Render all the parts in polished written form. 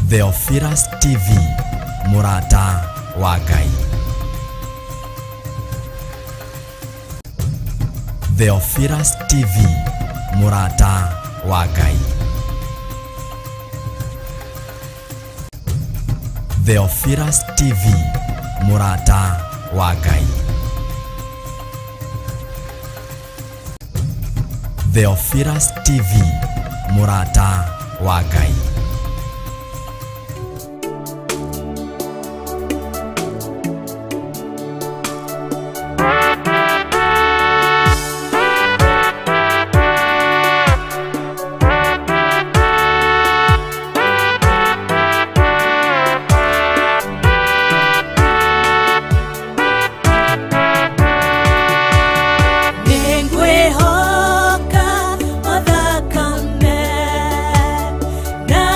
Theophilus TV, mũrata wa Ngai. Theophilus TV, mũrata wa Ngai. Theophilus TV, mũrata wa Ngai. Theophilus TV, mũrata wa Ngai. Nĩngwĩhoka o thakame na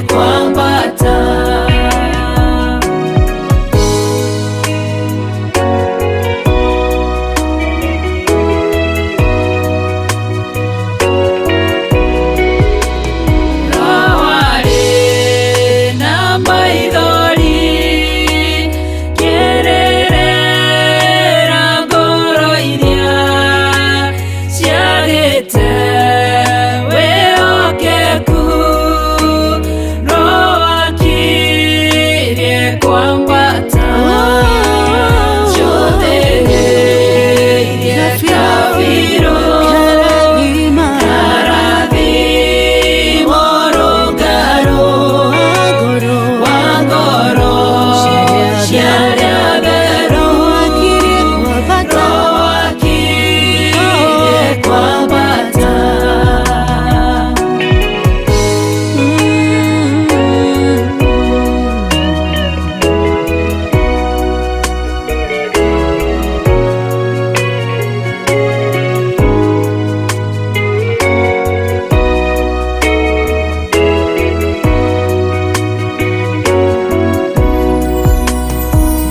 Kwambata. Rawari na maithori kĩrĩrĩra ngoro iria ciagĩte wĩhokeku rowakirie kwambata njũthĩrĩirie kabirũ karathimo rũngarũ wa ngoro ciarĩa theru rowakirie kwambata.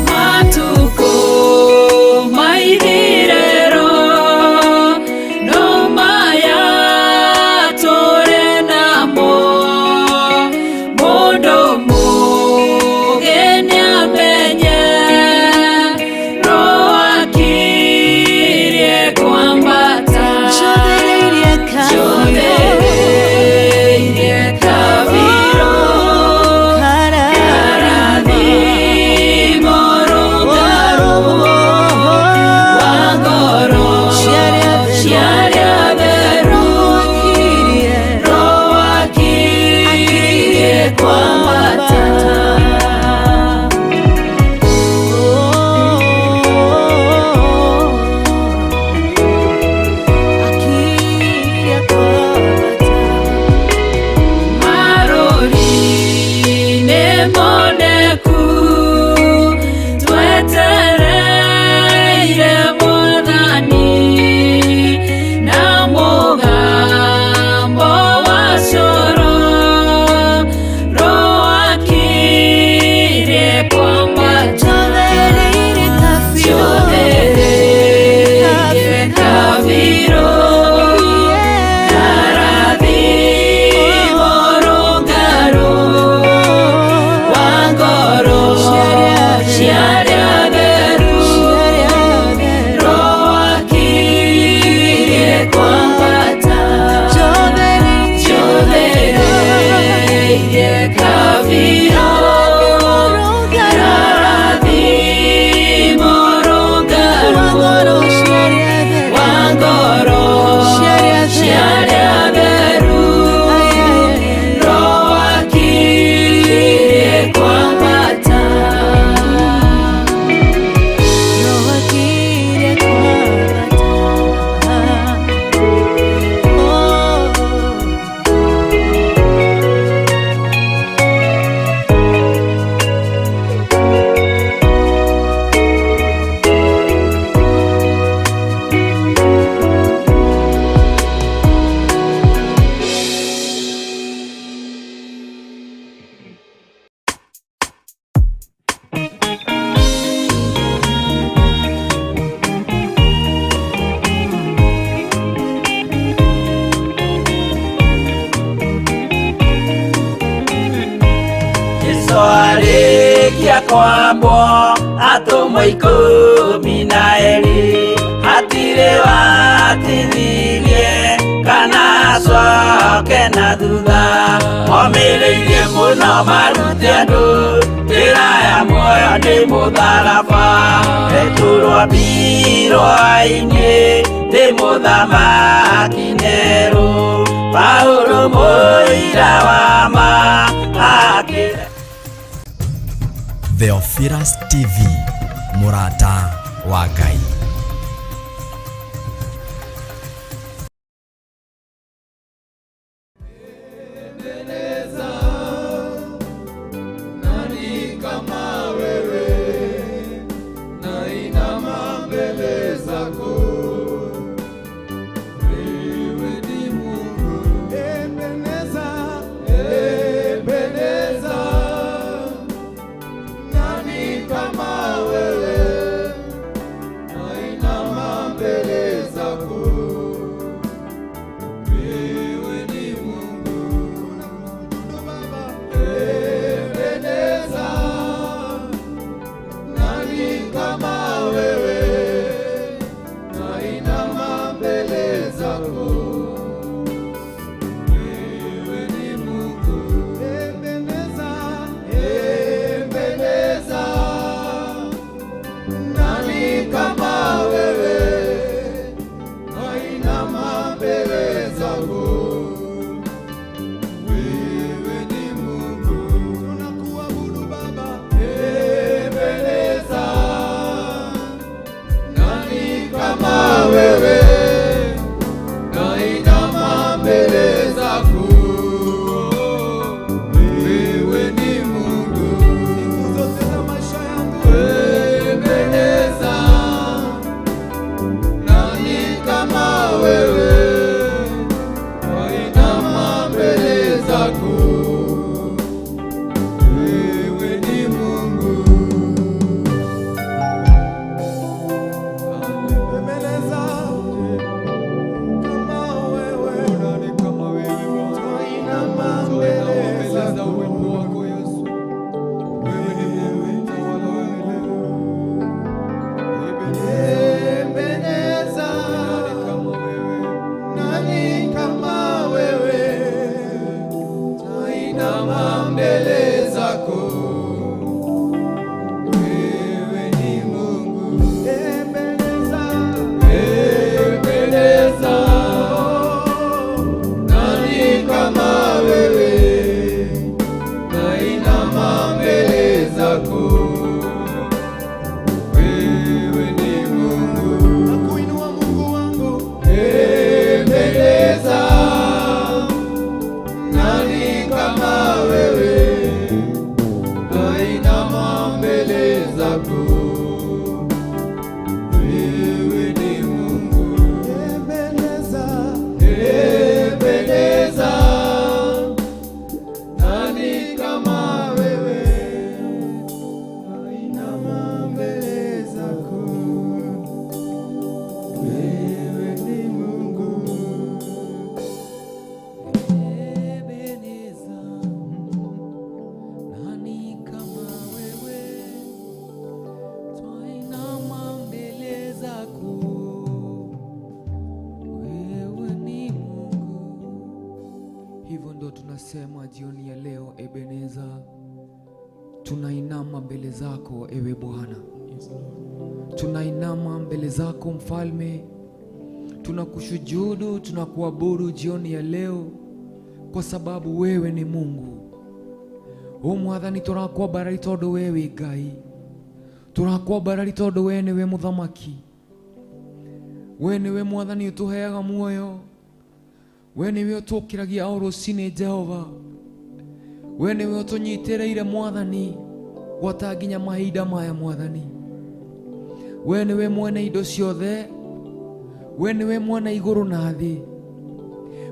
Matukũ maithirĩro no maya tũrĩ namo mũndũ mũũgĩ nĩamenye rowakirie kwambata njũthĩrĩirie kabirũ karathimo rũngarũ wa ngoro ciarĩa theru rowakirie kwambata. Marũri nĩ moneku twetereire Mwathani na mũgambo wa coro rowakirie kwambata njũthĩrĩirie kabirũ karathimo rũngarũ wa ngoro ciarĩa theru rowakirie kwambata njũthĩrĩirie kabirũ karathimo rũngarũ wa ngoro ciarĩa theru rowakirie kwambata. Jesũ arĩkia kwambwo atũmwo 12 hatirĩ watithirie kana acoke na thutha momĩrĩirie mũno marute andũ njĩra ya muoyo nĩ mũtharaba Petero ambirwo-inĩ nĩ mũthamaki Nero Paulo mũira wa ma akĩra Theophilus TV, mũrata wa Ngai. Nani kama wewe, nainama mbele zako. Wewe ni Mungu. Ebeneza, Ebeneza. Nainama mbele zako, wewe ni Mungu. Ebeneza, Ebeneza, nani kama wewe? Nainama mbele zako, wewe ni Mungu. Nakuinua Mungu wangu. Ebeneza, nani kama wewe? Nainama mbele zako, wewe ni Mungu. Ebeneza, Ebeneza, nani kama wewe? Nainama mbele zako, wewe ni Mungu. Ebeneza, nani kama wewe? Twainama mbele zako, wewe ni Mungu. Hivyo ndo tunasema jioni ya leo, Ebeneza, tunainama mbele zako ewe Bwana, tunainama mbele zako Mfalme, tunakushujudu, tunakuabudu jioni ya leo kwa sababu wewe ni Mungu. O Mwathani, tũrakwambarari tondũ we wĩ Ngai, tũrakwambarari tondũ we nĩwe mũthamaki, we nĩwe Mwathani ũtũheaga muoyo, we nĩwe ũtũkĩragia o rũcinĩ Jehova, we nĩwe ũtũnyitĩrĩire Mwathani gwata nginya mahinda maya Mwathani, we nĩwe mwene indo ciothe, we nĩwe mwene igũrũ na thĩ,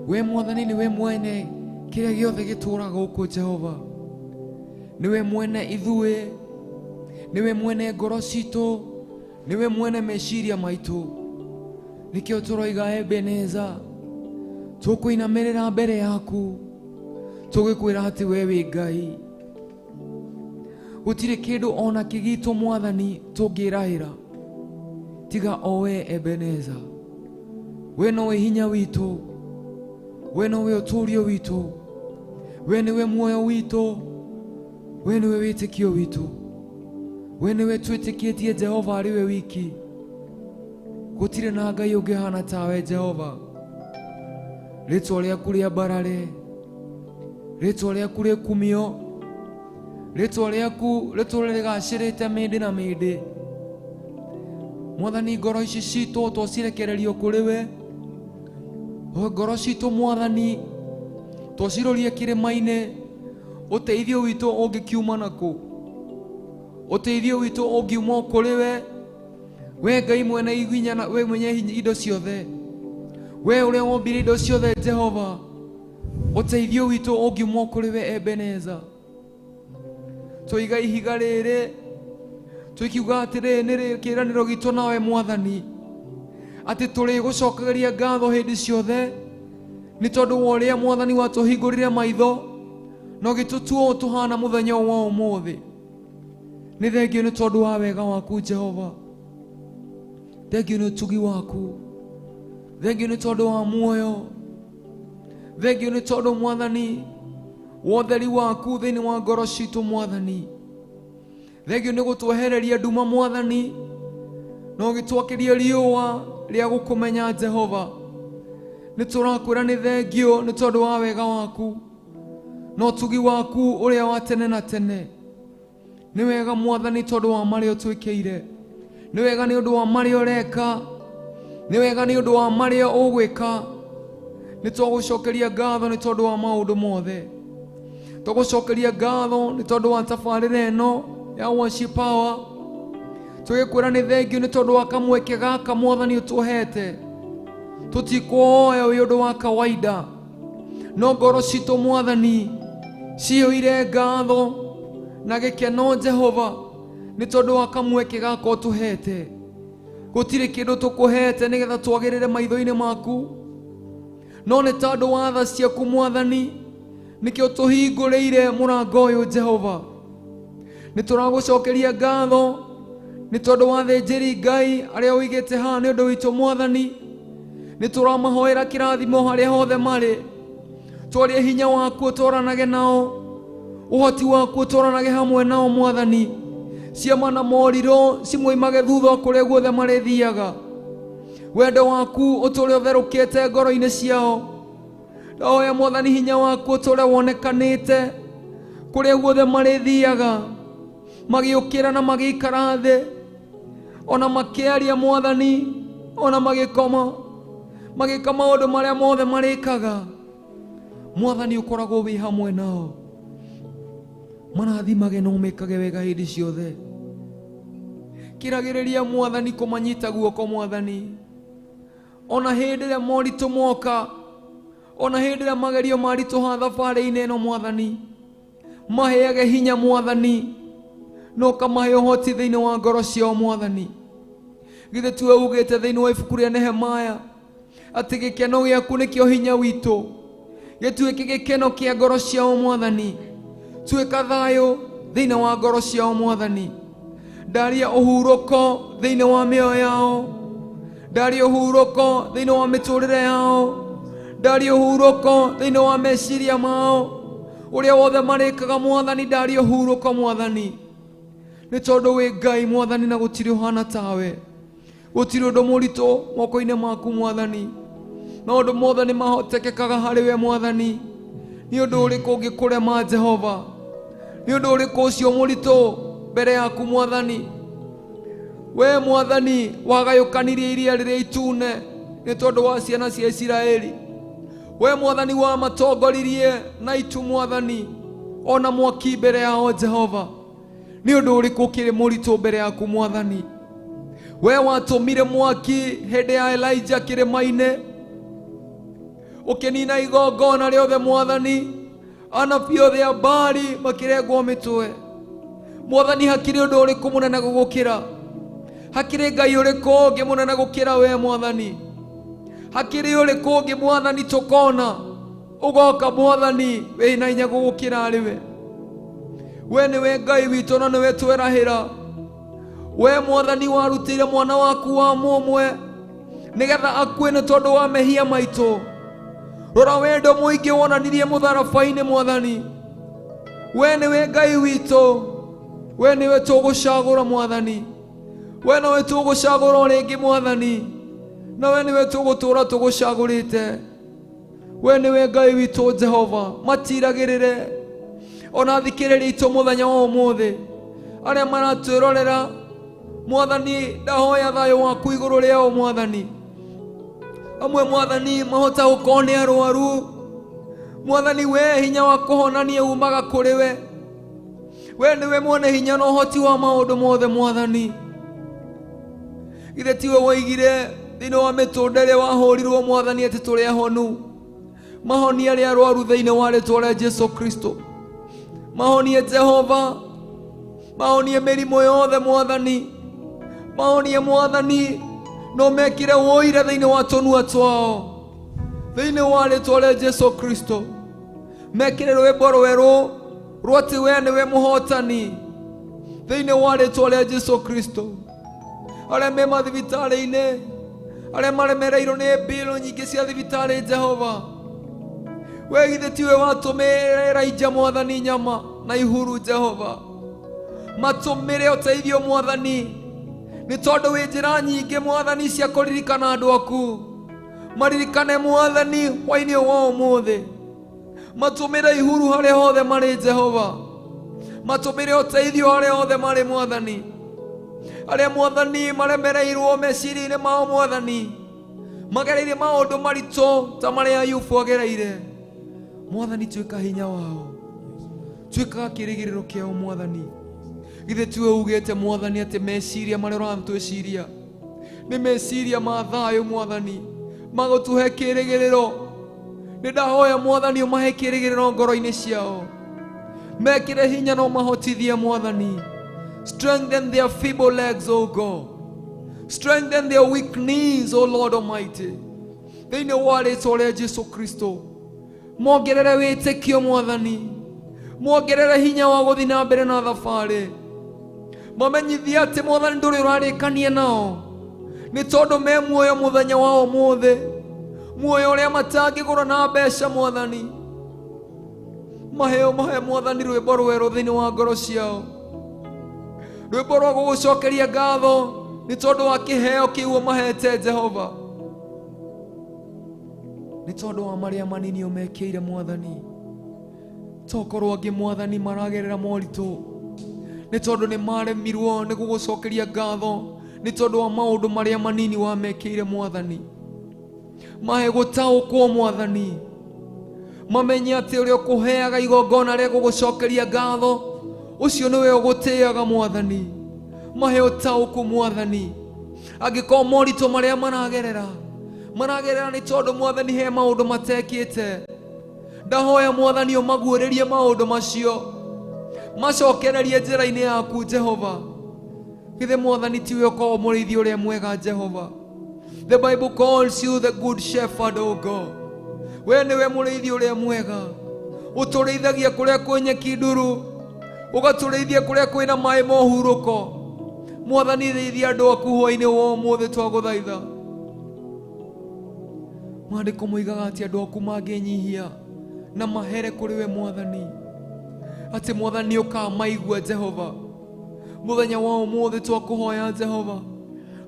we Mwathani nĩwe mwene kĩrĩa gĩothe gĩtũũraga gũkũ Jehova, nĩwe mwene ithuĩ, nĩwe mwene ngoro citũ, nĩwe mwene meciria maitũ. Nĩkĩo tũroiga Ebeneza, tũkũinamĩrĩra mbere yaku tũgĩkwĩra atĩ we wĩ Ngai. Gũtirĩ kĩndũ ona kĩgitũ Mwathani tũngĩrahĩra tiga o we Ebeneza. We nowe hinya witũ, we nowe ũtũũrio witũ, we nĩwe muoyo witũ, we nĩwe wĩtĩkio witũ, we nĩwe twĩtĩkĩtie Jehova arĩ we wiki. Gũtirĩ na Ngai ũngĩhana tawe Jehova. Rĩtwa rĩaku rĩambarare, rĩtwa rĩaku rĩkumio, rĩtwa rĩaku rĩtũre rĩgacĩrĩte mĩndĩ na mĩndĩ. Mwathani, ngoro ici citũ twacirekererio kũrĩ we. O ngoro citũ Mwathani twacirorie kĩrĩma-inĩ, ũteithio witũ ũngĩkiuma nakũ? Ũteithio witũ ũngiuma o kũrĩ we, we Ngai mwene hinya na we mwenye indo ciothe, we ũrĩa wombire indo ciothe Jehova. Ũteithio witũ ũngiuma o kũrĩ we Ebeneza. Tũiga ihiga rĩrĩ tũkiuga atĩrĩrĩ, nĩ kĩĩranĩro gitũ nawe Mwathani, atĩ tũrĩgũcokagĩria ngatho hĩndĩ ciothe nĩ tondũ wa ũrĩa Mwathani watũhingũrire maitho na ũgĩtũtua ũũ tũhana mũthenya ũyũ wa ũmũthĩ. Nĩ thengio nĩ tondũ wa wega waku Jehova, thengio nĩ ũtugi waku, thengio nĩ tondũ wa muoyo, thengio nĩ tondũ Mwathani wa ũtheri waku thĩinĩ wa ngoro citũ Mwathani, thengio nĩ gũtwehereria nduma Mwathani na ũgĩtwakĩria riũa rĩa gũkũmenya Jehova. Nĩ tũrakwĩra nĩ thengio nĩ tondũ wa wega waku na ũtugi waku ũrĩa wa tene na tene. Nĩ wega Mwathani tondũ wa marĩa ũtwĩkĩire, nĩ wega nĩ ũndũ wa marĩa ũreka, nĩ wega nĩ ũndũ wa marĩa ũgwĩka. Nĩ twagũcokeria ngatho nĩ tondũ wa maũndũ mothe, twagũcokeria ngatho nĩ tondũ wa tabarĩra ĩno ya Worship Power. Tũgĩkwĩra nĩ thengio nĩ tondũ wa kamweke gaka Mwathani ũtũhete. Tũtikuoya wĩ ũndũ wa kawaida, no ngoro citũ Mwathani ciyũire ngatho na gĩkeno Jehova nĩ tondũ wa kamweke gaka ũtũhete. Gũtirĩ kĩndũ tũkũhete nĩgetha twagĩrĩre maitho-inĩ maku, no nĩ tondũ wa tha ciaku Mwathani nĩkĩo tũhingũrĩire mũrango ũyũ Jehova. Nĩ tũragũcokeria ngatho nĩ tondũ wa athĩnjĩri Ngai arĩa ũigĩte haha nĩ ũndũ witũ Mwathani. Nĩ tũramahoera kĩrathimo harĩa hothe marĩ, twarie hinya waku ũtwaranage nao, Ũhoti waku ũtwaranage hamwe nao Mwathani. Ciama na morirũ cimoimage thutha o kũrĩa guothe marĩthiaga. Wendo waku ũtũre ũtherũkĩte ngoro-inĩ ciao. Ndahoya Mwathani hinya waku ũtũre wonekanĩte kũrĩa guothe marĩthiaga, magĩũkĩra na magĩikara thĩ, ona makĩaria Mwathani, ona magĩkoma, magĩka maũndũ marĩa mothe marĩkaga. Mwathani ũkoragwo wĩ hamwe nao, marathimage na ũmĩkage wega hĩndĩ ciothe. Kĩragĩrĩria Mwathani kũmanyita guoko Mwathani, ona hĩndĩ ĩrĩa moritũ moka, ona hĩndĩ ĩrĩa magerio maritũha thabarĩ-inĩ ĩno Mwathani, maheage hinya Mwathani, na ũkamahe ũhoti thĩinĩ wa ngoro ciao Mwathani. Githĩ tiwe ugĩte thĩinĩ wa ibuku rĩa Nehemaya atĩ gĩkeno gĩaku nĩkĩo hinya witũ? Gĩtuĩke gĩkeno kĩa ngoro ciao Mwathani, tuĩka thayũ thĩinĩ wa ngoro ciao Mwathani. Ndaria ũhurũko thĩinĩ wa mĩoyo yao, ndaria ũhurũko thĩinĩ wa mĩtũrĩre yao, ndaria ũhurũko thĩinĩ wa meciria mao, ũrĩa wothe marĩkaga Mwathani, ndaria ũhurũko Mwathani, nĩ tondũ wĩ Ngai Mwathani na gũtirĩ ũhana tawe. Gũtirĩ ũndũ mũritũ moko-inĩ maku Mwathani, maũndũ mothe nĩ mahotekekaga harĩ we Mwathani. Nĩ ũndũ ũrĩkũ ũngĩkũrema Jehova? Nĩ ũndũ ũrĩkũ ũcio mũritũ mbere yaku Mwathani? We Mwathani wagayũkanirie iria rĩrĩa itune nĩ tondũ wa ciana cia Isiraeli. We Mwathani wamatongoririe na itu Mwathani, ona mwaki mbere yao Jehova. Nĩ ũndũ ũrĩkũ ũkĩrĩ mũritũ mbere yaku Mwathani? We watũmire mwaki hĩndĩ ya Elijah kĩrĩma-inĩ, ũkĩnina igongona rĩothe Mwathani, anabii othe a Baali makĩrengwo mĩtwe. Mwathani, hakĩrĩ ũndũ ũrĩkũ mũnene gũgũkĩra? Hakĩrĩ Ngai ũrĩkũ ũngĩ mũnene gũkĩra we Mwathani? Hakĩrĩ ũrĩkũ ũngĩ Mwathani tũkona ũgoka Mwathani wĩna hinya gũgũkĩra arĩ we? We nĩwe Ngai witũ na nĩwe twerahĩra. We Mwathani warutĩire mwana waku wa mũmwe nĩgetha akue nĩ tondũ wa mehia maitũ. Rora wendo mũingĩ wonanirie mũtharaba-inĩ Mwathani. We nĩwe Ngai witũ, we nĩwe tũgũcagũra Mwathani, we nĩwe tũgũcagũra o rĩngĩ Mwathani, na we nĩwe tũgũtũra tũgũcagũrĩte. We nĩwe Ngai witũ Jehova, matiragĩrĩre ona thikĩrĩria itũ mũthenya wa ũmũthĩ arĩa maratwĩrorera Mwathani, ndahoya thayũ waku igũrũ rĩao Mwathani. Amwe Mwathani mahota gũkorwo nĩ arwaru Mwathani, we hinya wa kũhonania umaga kũrĩ we. We nĩwe mwene hinya na ũhoti wa maũndũ mothe Mwathani. Githĩ tiwe woigire thĩinĩ wa mĩtũnda ĩrĩa wahũrirwo Mwathani atĩ tũrĩ ahonu? Mahonie arĩa arwaru thĩinĩ wa rĩtwa rĩa Jesu Kristo. Mahonie Jehova, mahonie mĩrimũ yothe Mwathani, mahonie Mwathani, no mekĩre ũira thĩinĩ wa tũnua twao thĩinĩ wa rĩtwa rĩa Jesu Kristo. Mekĩre rwĩmbo rwerũ rwa atĩ we nĩwe mũhotani thĩinĩ wa rĩtwa rĩa Jesu Kristo. Arĩa me mathibitarĩ-inĩ, arĩa maremereirwo nĩ mbirũ nyingĩ cia thibitarĩ Jehova, we githĩ tiwe watũmĩre Elijah Mwathani nyama na ihuru Jehova? Matũmĩre ũteithio Mwathani, nĩ tondũ wĩ njĩra nyingĩ Mwathani cia kũririkana andũ aku. Maririkane Mwathani hwainĩ wa ũmũthĩ, matũmĩre ihuru harĩa hothe marĩ Jehova, matũmĩre ũteithio harĩa hothe marĩ Mwathani. Arĩa Mwathani maremereirwo meciria-inĩ mao Mwathani, magereire maũndũ maritũ ta marĩa Ayubu agereire Mwathani, tuĩka hinya wao, tuĩka kĩrĩgĩrĩro kĩao Mwathani. Githĩ tiwe ugĩte Mwathani atĩ meciria marĩa ũratwĩciria nĩ meciria ma thayũ Mwathani, magũtũhe kĩrĩgĩrĩro. Nĩ ndahoya Mwathani ũmahe kĩrĩgĩrĩro ngoro-inĩ ciao, mekĩre hinya na ũmahotithie Mwathani. Strengthen their feeble legs, O God. Strengthen their weak knees, O Lord Almighty. Thĩinĩ wa rĩtwa rĩa Jesu Kristo, mongerere wĩtĩkio Mwathani, mongerere hinya wa gũthiĩ na mbere na thabarĩ, mamenyithie atĩ Mwathani ndũrĩ ũrarĩkania nao, nĩ tondũ me muoyo mũthenya wa ũmũthĩ, muoyo ũrĩa matangĩgũra na mbeca Mwathani. Maheo mahe mwathani rwĩmbo rwerũ thĩinĩ wa ngoro ciao. Rwĩmbo rwa gũgũcokeria ngatho nĩ tondũ wa kĩheo kĩu ũmahete Jehova. Nĩ tondũ wa marĩa manini ũmekĩire mwathani. Tokorwo angĩ mwathani maragerera moritũ nĩ tondũ nĩ maremirwo nĩ gũgũcokeria ngatho nĩ tondũ wa maũndũ marĩa manini wamekĩire mwathani. Mahe gũtaũkwo mwathani, mamenye atĩ ũrĩa ũkũheaga igongona rĩa gũgũcokeria ngatho ũcio nĩwe ũgũtĩaga mwathani. Mahe ũtaũku mwathani, angĩkorwo moritũ marĩa maragerera nĩ tondũ mwathani he maũndũ matekĩte. Ndahoya mwathani ũmaguũrĩrie maũndũ macio, macokererie njĩra-inĩ yaku Jehova. Githĩ mwathani tiwe ũkoragwo mũrĩithi ũrĩa mwega Jehova? The Bible calls you the good shepherd, O God. We nĩwe mũrĩithi ũrĩa mwega, ũtũrĩithagia kũrĩa kwĩ nyeki nduru, ũgatũrĩithia kũrĩa kwĩna maĩ ma ũhurũko. Mwathani rĩithia andũ aku hwaĩ-inĩ wa ũmũthĩ twagũthaitha. Maandĩko moigaga atĩ andũ aku mangĩnyihia na mahere kũrĩ we mwathani, atĩ mwathani ũkamaigua Jehova. Mũthenya wa ũmũthĩ twakũhoya Jehova,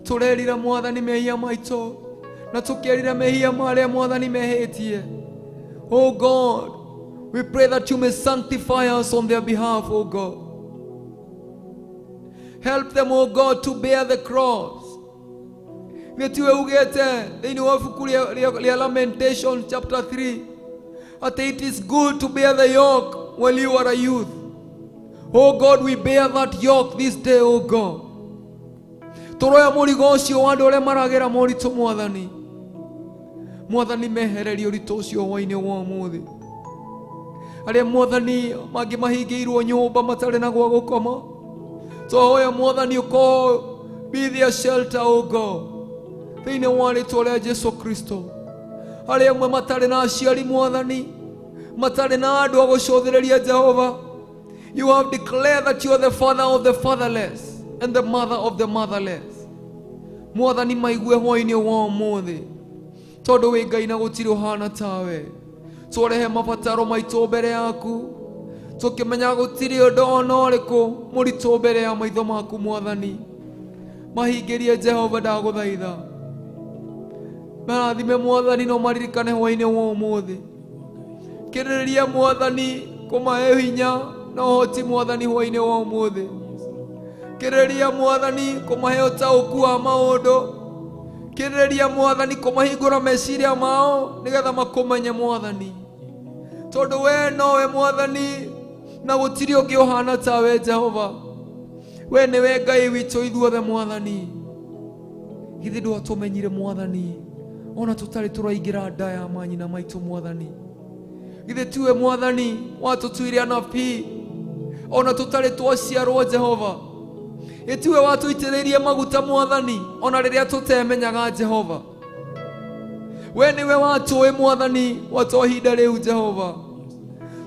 tũrerira mwathani mehia maitũ na tũkerira mehia marĩa mwathani mehĩtie. Oh God, we pray that you may sanctify us on their behalf, oh God. Help them, oh God, to bear the cross. Gĩtiwe ugĩte thĩinĩ wa ibuku rĩa Lamentation chapter 3 atĩ it is good to bear the yoke while you are a youth. Oh God, we bear that yoke this day, oh God. Tũroya mũrigo ũcio wa andũ arĩa maragera moritũ mwathani. Mwathani mehererie ũritũ ũcio hwaĩ-inĩ wa ũmũthĩ. Arĩa mwathani mangĩ mahingĩirwo nyũmba matarĩ na gwa gũkoma, twahoya mwathani ũkorwo be their shelter, oh God, thĩinĩ wa rĩtwa rĩa Jesu Kristo. Arĩa amwe matarĩ na aciari mwathani, matarĩ na andũ a gũcũthĩrĩria Jehova, you have declared that you are the father of the fatherless and the mother of the motherless. Mwathani maigue hwaĩ-inĩ wa ũmũthĩ, tondũ wĩ Ngai na gũtirĩ ũhana tawe. Twarehe mabataro maitũ mbere yaku, tũkĩmenya gũtirĩ ũndũ ona ũrĩkũ mũritũ mbere ya maitho maku mwathani. Mahingĩrie Jehova ndagũthaitha. Marathime mwathani no maririkane hwaĩ-inĩ wa ũmũthĩ. Kĩrĩrĩria mwathani kũmahe hinya na ũhoti mwathani hwaĩ-inĩ wa ũmũthĩ. Kĩrĩrĩria mwathani kũmahe ũtaũku wa maũndũ. Kĩrĩrĩria mwathani kũmahingũra meciria mao nĩgetha makũmenye mwathani, tondũ we nowe mwathani na gũtirĩ ũngĩ ũhana tawe Jehova. We nĩwe Ngai witũ ithuothe mwathani. Githĩ ndwatũmenyire mwathani ona tũtarĩ tũraingĩra nda ya manyina maitũ mwathani? Githĩ tiwe mwathani watũtuire anabii ona tũtarĩ twaciarwo Jehova? Ĩtiwe watũitĩrĩirie maguta mwathani ona rĩrĩa tũtemenyaga Jehova? We nĩwe watũĩ mwathani gwata ihinda rĩu Jehova.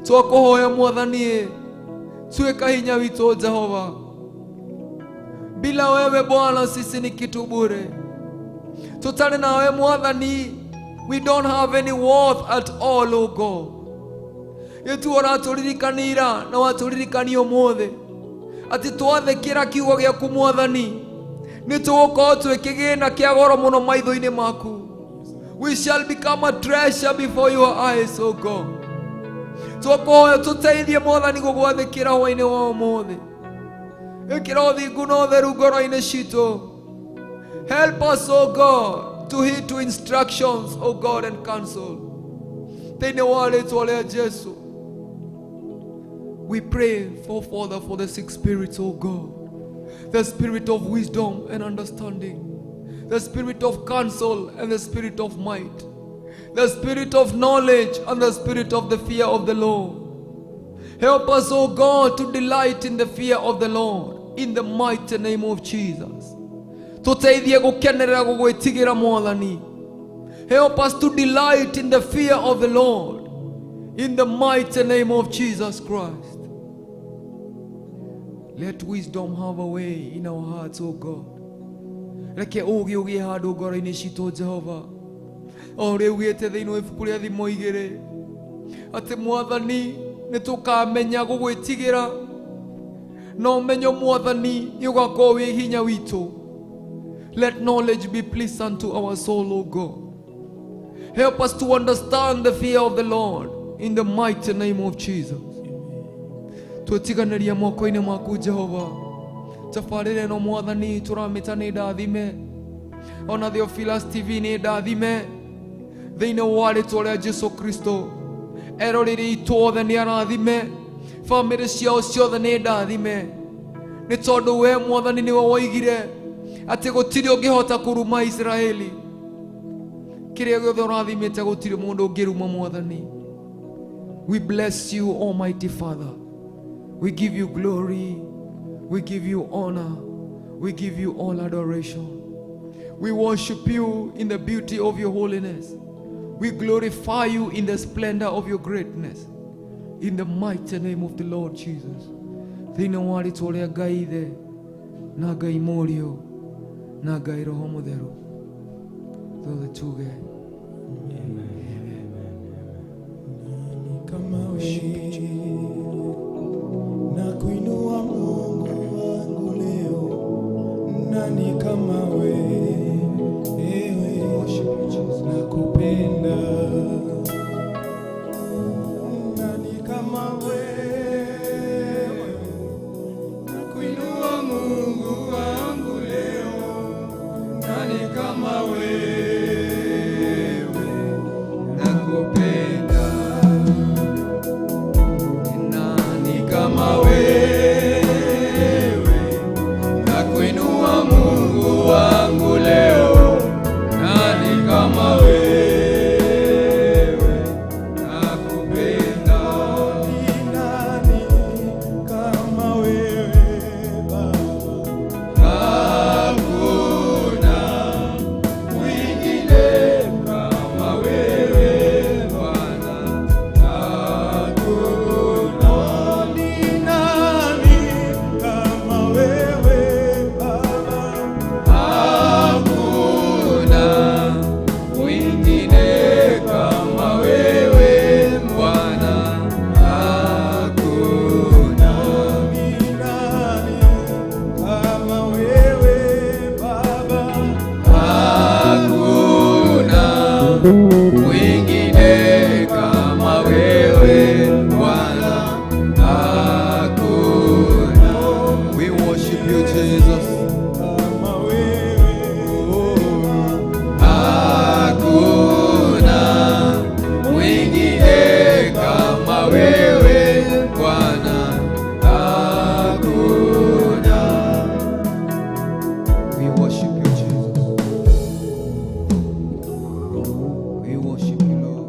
Twakũhoya mwathani, tuĩka hinya witũ Jehova. Bila wewe Bwana sisi ni kitu bure. Tũtarĩ nawe mwathani, we don't have any worth at all, oh God. Ĩtu ũratũririkanira na watũririkania ũmũthĩ atĩ twathĩkĩra kiugo gĩaku mwathani nĩ tũgũkorwo twĩ kĩgĩna kĩa goro mũno maitho-inĩ maku. We shall become a treasure before your eyes, oh God. Twakũhoya tũteithie mwathani gũgwathĩkĩra hwaĩ-inĩ wa ũmũthĩ. Ĩkĩra ũthingu na ũtheru ngoro-inĩ citũ. Help us, oh God, to heed to instructions, oh God, and counsel. Thĩinĩ wa rĩtwa rĩa Jesu. We pray for Father for the six spirits, oh God. The spirit of wisdom and understanding, the spirit of counsel and the spirit of might, the spirit of knowledge and the spirit of the fear of the Lord. Help us, oh God, to delight in the fear of the Lord, in the mighty name of Jesus. Tũteithie gũkenerera gũgwĩtigĩra mwathani. Help us to delight in the fear of the Lord, in the mighty name of Jesus Christ. Let wisdom have a way in our hearts, O God. Reke ũũgĩ ũgĩe handũ ngoro-inĩ citũ Jehova. O ũrĩa ugĩte thĩinĩ wa ibuku rĩa Thimo 2 atĩ mwathani Nĩ tũkamenya gũgwĩtigĩra, na ũmenyo Mwathani nĩ ũgakorwo wĩ hinya witũ. Let knowledge be pleasant to our soul, O God. Help us to understand the fear of the Lord in the mighty name of Jesus. Twĩtiganĩria moko-inĩ maku Jehova. Tabarĩra ĩno Mwathani tũramĩta nĩ ndathime, ona Theophilus TV nĩ ndathime thĩinĩ wa rĩtwa rĩa Jesu Kristo. Eroreri itũ othe nĩ arathime, bamĩrĩ ciao ciothe nĩ ndathime, nĩ tondũ we Mwathani nĩwe woigire atĩ gũtirĩ ũngĩhota kũruma Israeli. Kĩrĩa gĩothe ũrathimĩte gũtirĩ mũndũ ũngĩruma Mwathani. We bless you, Almighty Father. We give you glory, we give you honor, we give you all adoration. We worship you in the beauty of your holiness. We glorify you in the splendor of your greatness. In the mighty name of the Lord Jesus. Thĩinĩ wa rĩtwa rĩa Ngai Ithe na Ngai Mũriũ na Ngai Roho Mũtheru, thothe tuge Kama wewe, na kuinua Mungu wangu leo, nani kama wewe? Nakupenda, nani kama wewe? Nakuinua Mungu wangu leo, nani kama wewe? Nakupenda. Nani kama wewe? Nakuinua Mungu wangu leo. Nani kama wewe? Nakupenda. Ni nani kama wewe Baba? Hakuna mwingine kama wewe Bwana. Hakuna. Ni nani kama wewe Baba? Hakuna mwingine kama wewe Bwana. Hakuna. Ni nani kama wewe Baba? Hakuna mwingine kama wewe Bwana. Hakuna. We worship you, Jesus. Kama wewe. Hakuna mwingine kama wewe Bwana. Hakuna. We worship you, Jesus. We worship you, Lord.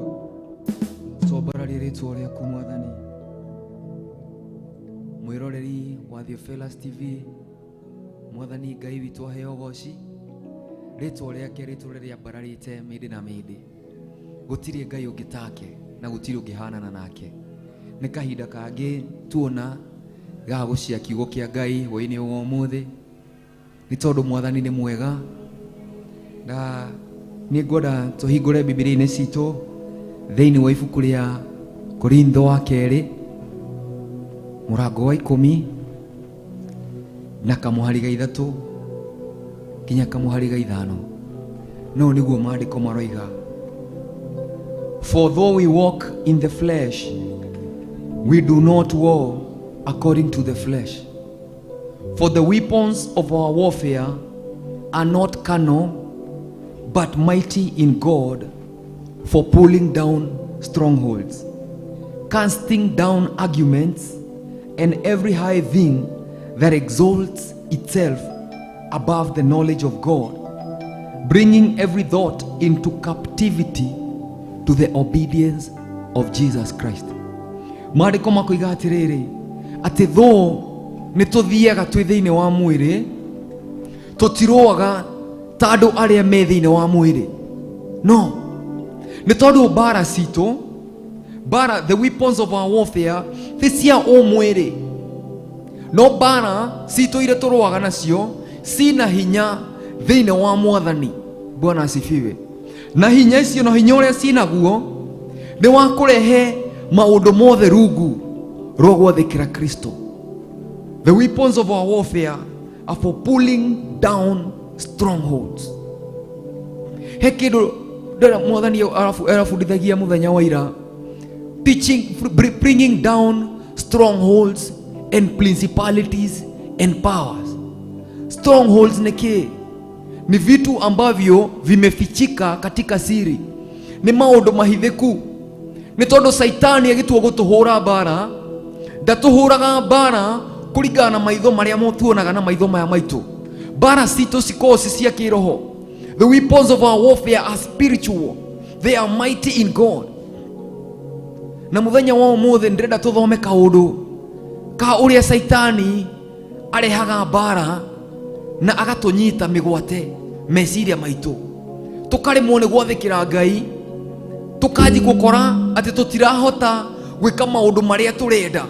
Twambararie rĩtwa rĩaku Mwathani. Mwĩroreri wa Theophilus TV, Mwathani Ngai witũ aheo ũgoci. Rĩtwa rĩake rĩtũre rĩambararĩte mĩndĩ na mĩndĩ. Gũtirĩ Ngai ũngĩ take na gũtirĩ ũngĩhanana nake. Nĩ kahinda kangĩ tuona ga gũcia kiugo kĩa Ngai hwaĩ-inĩ wa ũmũthĩ, nĩ tondũ Mwathani nĩ mwega. Na nĩ ngwenda tũhingũre Bibilia-inĩ citũ thĩinĩ wa ibuku rĩa Korintho wa kerĩ mũrango wa 10 na kamũhari ga 3 nginya kamũhari ga 5. No nĩguo maandĩko maroiga. For though we walk in the flesh, we do not war according to the flesh. For the weapons of our warfare are not carnal, but mighty in God for pulling down strongholds, casting down arguments and every high thing that exalts itself above the knowledge of God, bringing every thought into captivity to the obedience of Jesus Christ. Maandĩko makoiga atĩrĩrĩ, atĩ thũ nĩ tũthiaga twĩ thĩinĩ wa mwĩrĩ, tũtirũaga ta andũ arĩa me thĩinĩ wa mwĩrĩ. No nĩ tondũ mbara citũ, mbara, the weapons of our warfare, ti cia ũmwĩrĩ, no mbara citũ iria tũrũaga nacio cina hinya thĩinĩ wa Mwathani. Bwana asifiwe. Na hinya icio na hinya ũrĩa cinaguo nĩ wa kũrehe maũndũ mothe rungu Rwa gwathĩkĩra Kristo. The weapons of our warfare are for pulling down strongholds. He kĩndũ ndĩrenda mwathani arabundithagia mũthenya wa ira, teaching, bringing down strongholds and principalities and powers. Strongholds nĩ kĩĩ? Ni vitu ambavyo vimefichika katika siri, nĩ maũndũ mahithĩku. Nĩ tondũ Saitani agĩtua gũtũhũra mbara, ndatũhũraga mbara kũringana na maitho marĩa tuonaga na maitho maya maitũ. Mbara citũ cikoragwo ci cia kĩroho. The weapons of our warfare are spiritual, they are mighty in God. Na mũthenya wa ũmũthĩ ndĩrenda tũthome kaũndũ ka ũrĩa Saitani arehaga mbara na agatũnyita mĩgwate meciria maitũ, tũkaremwo nĩ gwathĩkĩra Ngai, tũkanji gũkora atĩ tũtirahota gwĩka maũndũ marĩa tũrenda,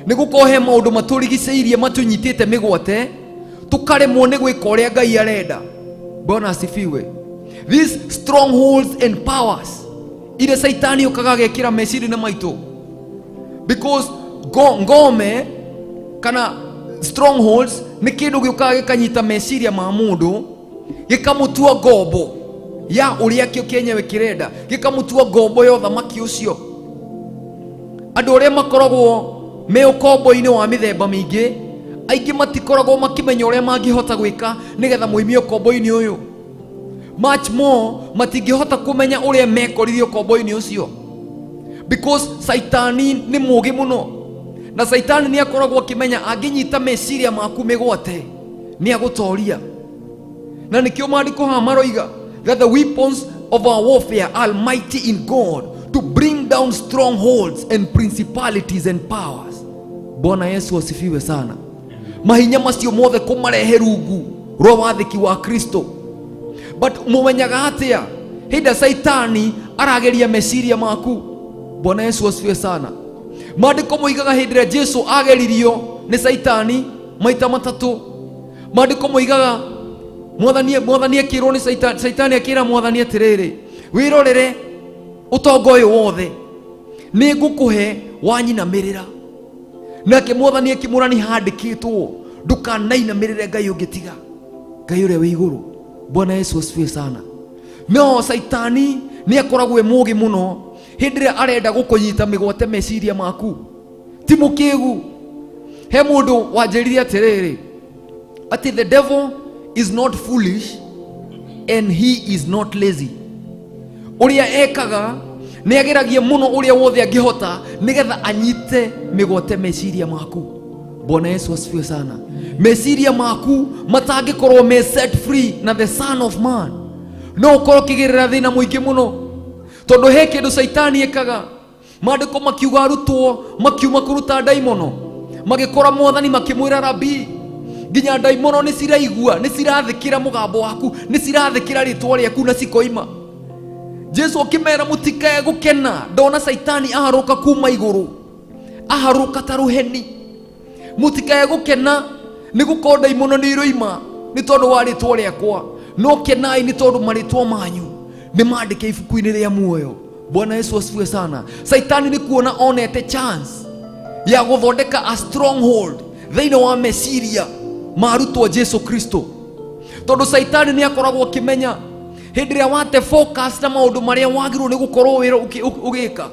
nĩ gũkorwo he maũndũ matũrigicĩirie matũnyitĩte mĩgwate, tũkaremwo nĩ gwĩka ũrĩa Ngai arenda. Bwana asifiwe. These strongholds and powers iria Saitani ũkaga agekĩra meciria-inĩ maitũ, because ngome kana strongholds nĩ kĩndũ gĩũkaga gĩkanyita meciria ma mũndũ, gĩkamũtua ngombo ya ũrĩa kĩo kĩenyewe kĩrenda, gĩkamũtua ngombo ya ũthamaki ũcio. Andũ arĩa makoragwo me ũkombo-inĩ wa mĩthemba mĩingĩ, aingĩ matikoragwo makĩmenya ũrĩa mangĩhota gwĩka nĩgetha moimie ũkombo-inĩ ũyũ. Much more matingĩhota kũmenya ũrĩa mekorire ũkombo-inĩ ũcio, because Saitani nĩ mũũgĩ mũno, na Saitani nĩ akoragwo akĩmenya angĩnyita meciria maku mĩgwate nĩ agũtoria. Na nĩkĩo maandĩko haha maroiga that the weapons of our warfare are mighty in God to bring down strongholds and principalities and powers. Bwana Yesu asifiwe sana. Mahinya macio mothe kũmarehe rungu rwa wathĩki wa Kristo. But mũmenyaga atĩa hĩndĩ Saitani arageria meciria maku? Bwana Yesu asifiwe sana. Maandĩko moigaga hĩndĩ ĩrĩa Jesu ageririo nĩ Saitani maita matatũ, maandĩko moigaga mwathani akĩrwo nĩ Saitani, Saitani akĩra mwathani atĩrĩrĩ, wĩrorere ũtonga ũyũ wothe nĩ ngũkũhe wanyinamĩrĩra. Nake mwathani akĩmwĩra nĩ handĩkĩtwo ndũkanainamĩrĩre Ngai ũngĩ tiga Ngai ũrĩa wĩ igũrũ. Bwana Yesu asifiwe sana. No Saitani nĩ akoragwo e mũũgĩ mũno hĩndĩ ĩrĩa arenda gũkũnyita mĩgwate meciria maku, ti mũkĩgu. He mũndũ wanjĩrire atĩrĩrĩ, atĩ the devil is not foolish and he is not lazy. Ũrĩa ekaga nĩ ageragia mũno ũrĩa wothe angĩhota nĩgetha anyite mĩgwate meciria maku. Bwana Yesu asifiwe sana. Meciria maku matangĩkorwo me set free na the Son of Man, no ũkorwo ũkĩgerera thĩna mũingĩ mũno, tondũ he kĩndũ Saitani ekaga. Maandĩko makiuga arutwo makiuma kũruta ndaimono, magĩkora mwathani makĩmwĩra, rabi, nginya ndaimono nĩ ciraigua, nĩ cirathĩkĩra mũgambo waku, nĩ cirathĩkĩra rĩtwa rĩaku na cikoima. Jesu akĩmera, mũtikae gũkena ndona Saitani aharũka kuma igũrũ, aharũka ta rũheni. Mũtikae gũkena nĩ gũkorwo ndaimono nĩ iroima nĩ tondũ wa rĩtwa rĩakwa, no kenai nĩ tondũ marĩtwa manyu nĩ mandĩke ibuku-inĩ rĩa muoyo. Bwana Yesu asifiwe sana. Saitani nĩ kuona onete chance ya gũthondeka a stronghold thĩinĩ wa meciria ma arutwo Jesu Kristo, tondũ Saitani nĩ akoragwo akĩmenya hĩndĩ ĩrĩa wate focus na maũndũ marĩa wagĩrĩirwo nĩ gũkorwo wĩra ũgĩka,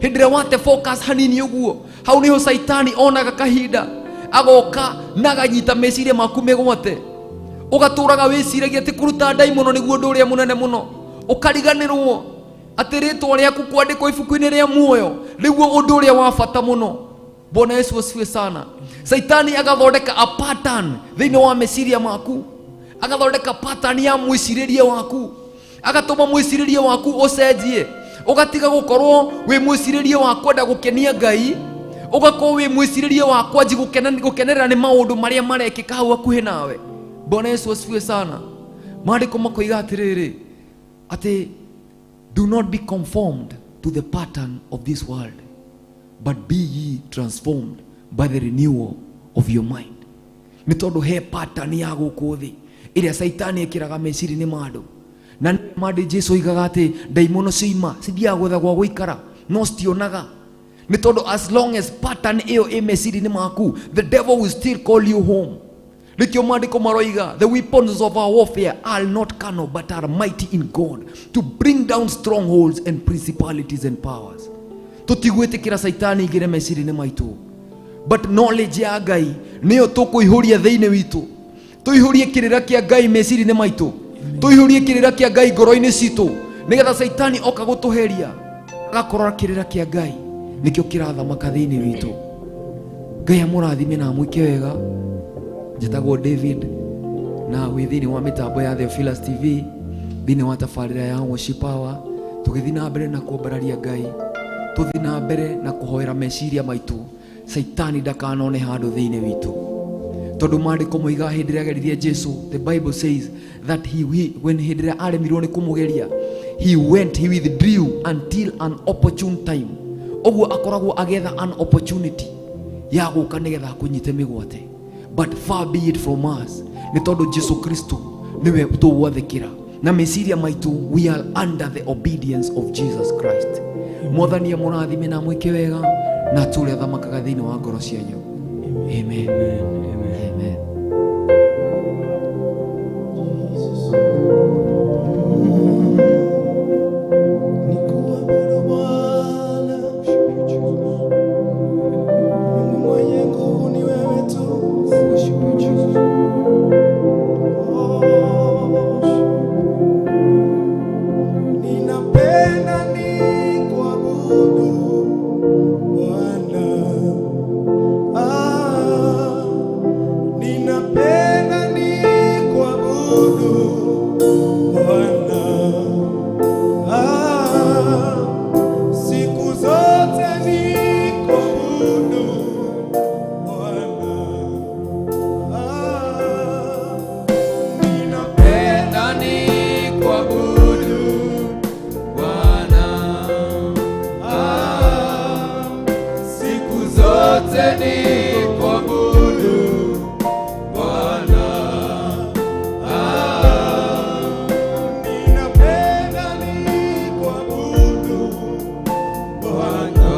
hĩndĩ ĩrĩa wate focus hanini ũguo, hau nĩho Saitani onaga kahinda agoka na aganyita meciria maku mĩgwate, ũgatũraga wĩciragia atĩ kũruta ndaimono nĩguo ũndũ ũrĩa mũnene mũno, ũkariganĩrwo atĩ rĩtwa rĩaku kwandĩkwo ibuku-inĩ rĩa muoyo nĩguo ũndũ ũrĩa wa bata mũno. Bwana Yesu asifiwe sana. Saitani agathondeka a pattern thĩinĩ wa meciria maku, agathondeka pattern ya mwĩcirĩrie waku, agatũma mwĩcirĩrie waku ũcenjie, ũgatiga gũkorwo wĩ mwĩcirĩrie wa kwenda gũkenia Ngai, ũgakorwo wĩ mwĩcirĩrie wa kwanji gũkenerera nĩ maũndũ marĩa marekĩka hau hakuhĩ nawe. Bwana Yesu asifiwe sana. Maandĩko makoiga atĩrĩrĩ, atĩ do not be conformed to the pattern of this world, but be ye transformed by the renewal of your mind. Nĩ tondũ he pattern ya gũkũ thĩ ĩrĩa Saitani ĩkĩraga meciria-inĩ ma andũ, na nĩ mandĩ Jesu oigaga atĩ ndaimono cioima cithiaga gwetha gwa gũikara no citionaga. Nĩ tondũ as long as pattern ĩyo ĩ meciria-inĩ maku, the devil will still call you home. Nĩkĩo maandĩko maroiga, the weapons of our warfare are not carnal but are mighty in God to bring down strongholds and principalities and powers. Tũtigwĩtĩkĩra caitani ingĩre meciria-inĩ maitũ, but knowledge ya Ngai nĩyo tũkũihũria thĩinĩ witũ. Tũihũrie kĩrĩra kĩa Ngai meciria-inĩ maitũ, tũihũrie kĩrĩra kĩa Ngai ngoro-inĩ citũ, nĩgetha caitani oka gũtũheria agakorora kĩrĩra kĩa Ngai nĩkĩo kĩrathamaka thĩinĩ witũ. Ngai amũrathime na amwĩke wega. Njĩtagwo David na wĩ thĩinĩ wa mĩtambo ya Theophilus TV, thĩinĩ wa tabarĩra ya Worship Power. Tũgĩthiĩ na mbere na kwambararia Ngai, tũthiĩ na mbere na kũhoera meciria maitũ, caitani ndakanone handũ thĩinĩ witũ, tondũ maandĩko moigaga hĩndĩ ĩrĩa ageririe Jesu, the Bible says that he when hĩndĩ ĩrĩa aremirwo nĩ kũmũgeria, he went, he withdrew until an opportune time. Ũguo akoragwo agetha an opportunity ya gũka nĩgetha akũnyite mĩgwate, but far be it from us, nĩ tondũ Jesu Kristo nĩwe tũgwathĩkĩra na meciria maitũ. We are under the obedience of Jesus Christ. Mwathani amũrathime na amwĩke wega na atũre athamakaga thĩinĩ wa ngoro cianyu. Amen. Amen. Nikuabudu Bwana, Mungu mwenye nguvu ni wewe tu. Worship you, Jesus. Oh, ninapenda nikuabudu Bwana. Ah, ninapenda nikuabudu Bwana. Ah, siku zote nikuabudu Bwana. Ah, ninapenda nikuabudu Bwana, ah, siku zote nikuabudu Bwana, ah, ninapenda nikuabudu Bwana,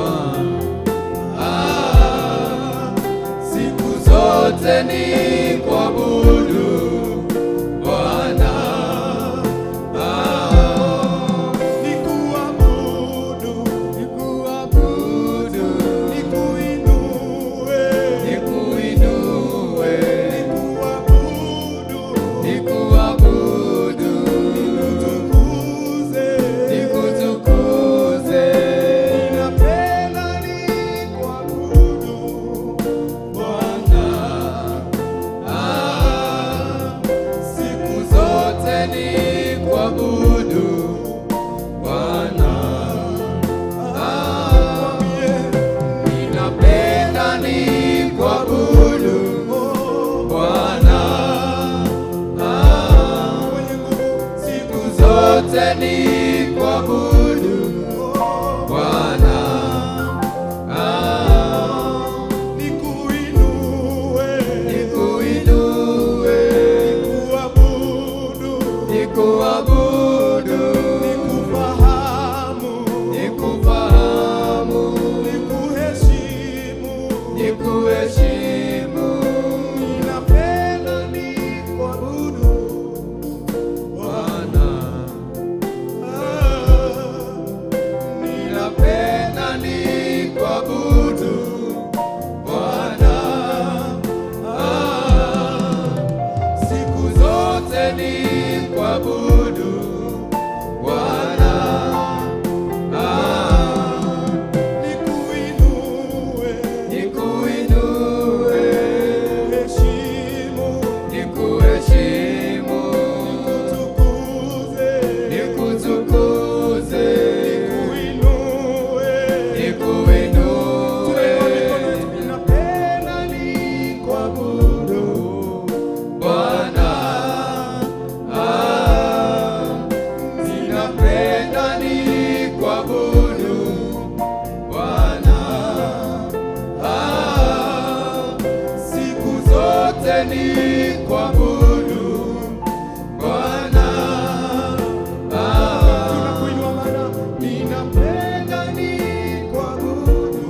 ah, siku zote nikuabudu Bwana, ah, nikuabudu, nikuabudu, nikuinue, nikuinue, nikuabudu, nikuabudu, nikutukuze, nikutukuze, ninapenda nikuabudu Bwana, ah, siku zote nikuabudu Bwana, ah, ninapenda nikuabudu Bwana, ah, siku zote nikuabudu Bwana, ah, nikuinue, nikuinue, nikuabudu, nikuabudu, nikufahamu, nikufahamu, nikuheshimu, nikuheshimu, ninapenda nikuabudu Bwana, Ah, ninapenda nikuabudu Bwana, ah, siku zote nikuabudu Bwana, ah, nikuinue, nikuinue, heshimu, nikuheshimu, nikutukuze, nikutukuze, nikuinue, nikuinue, ninapenda nikuabudu Bwana, ah, ninapenda nikuabudu Bwana, ah, siku zote nikuabudu Bwana, ah, Tunakuinua maana ninapenda nikuabudu.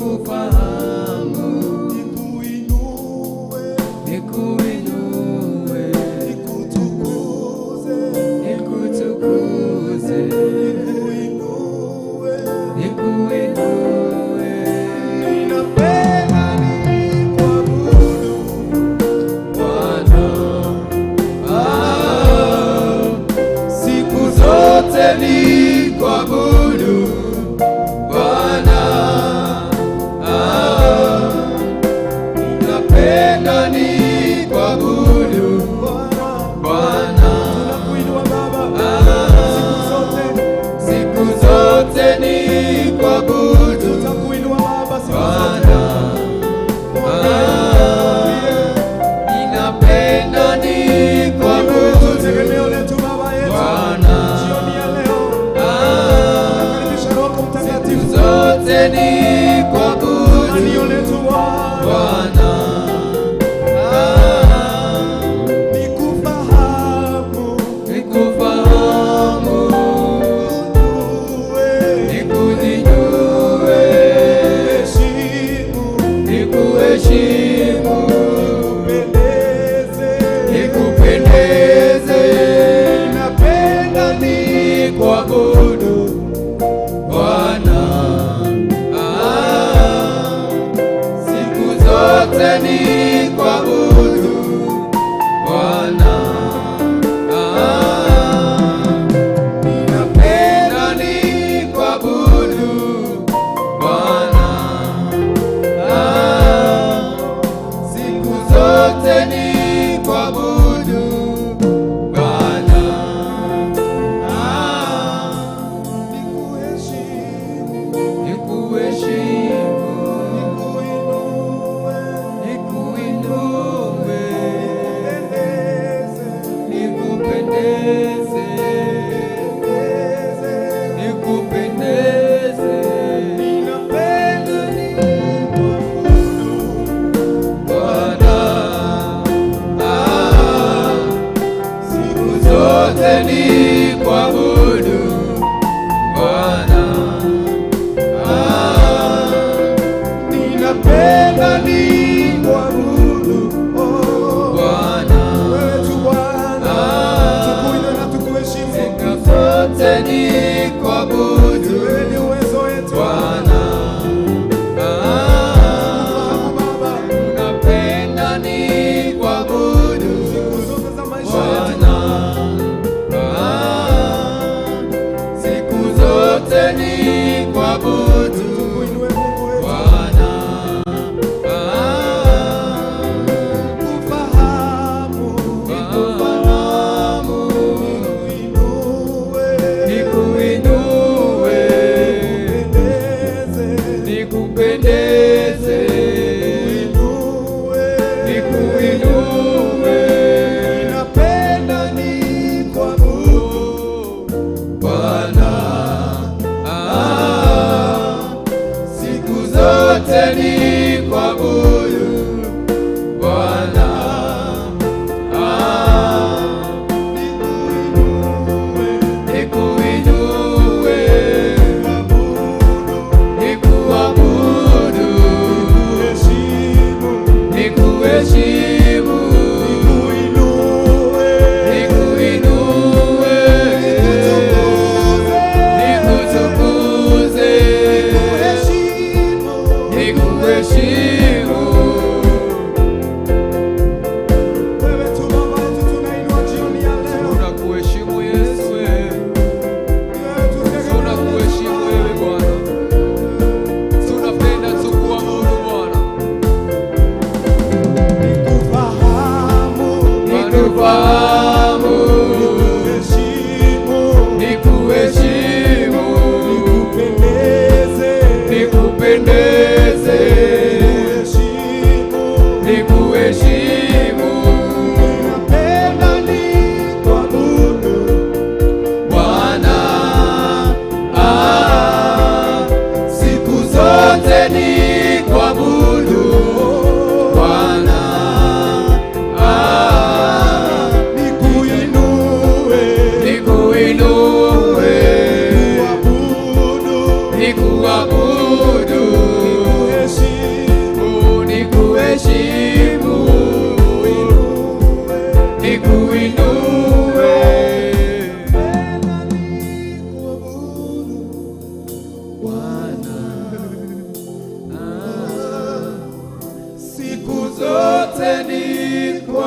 Nikufahamu, nikuinue, nikuinue, nikutukuze, nikutukuze, nikuinue. Nikuinue. Ninapenda nikuabudu Bwana, siku zote nikuabudu Bwana, napenda nikuabudu Bwana, Bwana, tunakuinua Baba siku zote, siku zote nikuabudu tutakuinua Baba siku zote. Bwana, ninapenda Wewe tu nikuabudu tegemeo letu Baba yetu. Bwana. Jioni ya leo nakaribisha Roho Mtakatifu, zote nikuabudu tamanio letu Bwana, Bwana, nikufahamu, nikufahamu, ujue, nikujue, heshimu, nikuheshimu, nikupendeze, nikupendeze, napenda nikuabudu Bwana, siku zote nikuabudu Bwana, ninapenda nikuabudu Bwana, siku zote nikuabudu Bwana, nikuheshimu, nikuheshimu, nikuinue, nikuinue, nikupendeze, nikupendeze, nikupendeze. nikupendeze Ninapenda nikuabudu Bwana, siku zote nikuabudu Bwana, Ninapenda nikuabudu, oh. Bwana, Wewe tu Bwana, tukuinue na tukuheshimu. siku zote nikuabudu Wewe ni uwezo wetu. Bwana, Tukufahamu Baba, napenda nikuabudu siku zote za maisha yetu. Bwana, siku zote nikuabudu Tukuinue Mungu wetu. Bwana, Nikufahamu, nikufahamu, nikuinue, nikuinue, nikupendeze, nikupendeze, nikuinue. nikuinue Ninapenda nikuabudu Bwana, siku zote nikuabudu Bwana, nikuinue, nikuabudu, nikuheshimu, nikuinue, nikutukuze, nikuheshimu. Tunakuheshimu Yesu, tunakuheshimu wewe Bwana, tunapenda tukuabudu Bwana. Nikufahamu, nikuheshimu, nikupendeze,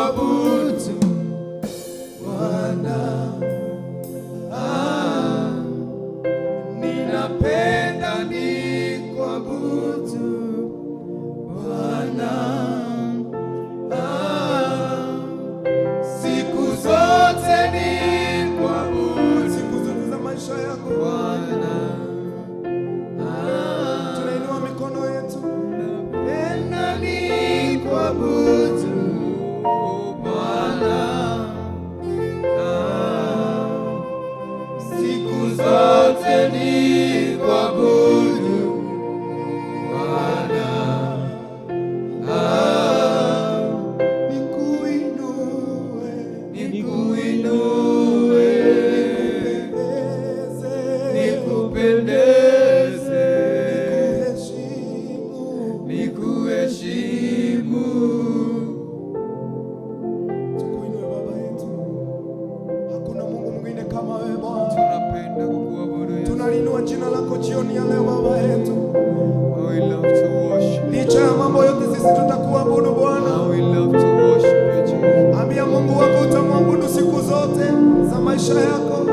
nikuabudu Bwana. Ninapenda nikuabudu Bwana. Siku zote nikuabudu, Siku zote za maisha yako Bwana. Tunainua mikono yetu. Napenda nikuabudu Bwana. Siku zote nikuabudu Bwana. Nikuinue, Nikuinue, nikupendeze, nikupendeze, nikuheshimu. nikuheshimu. Tukuinue Baba yetu. Hakuna Mungu mwingine kama wewe Bwana. Tunapenda kukuabudu Yesu. Tunalinua jina lako jioni ya leo Baba yetu. How we love to worship. Licha ya mambo yote sisi tutakuabudu Bwana. How we love to worship you, Jesus. Ambia Mungu wako utamwabudu siku zote za maisha yako.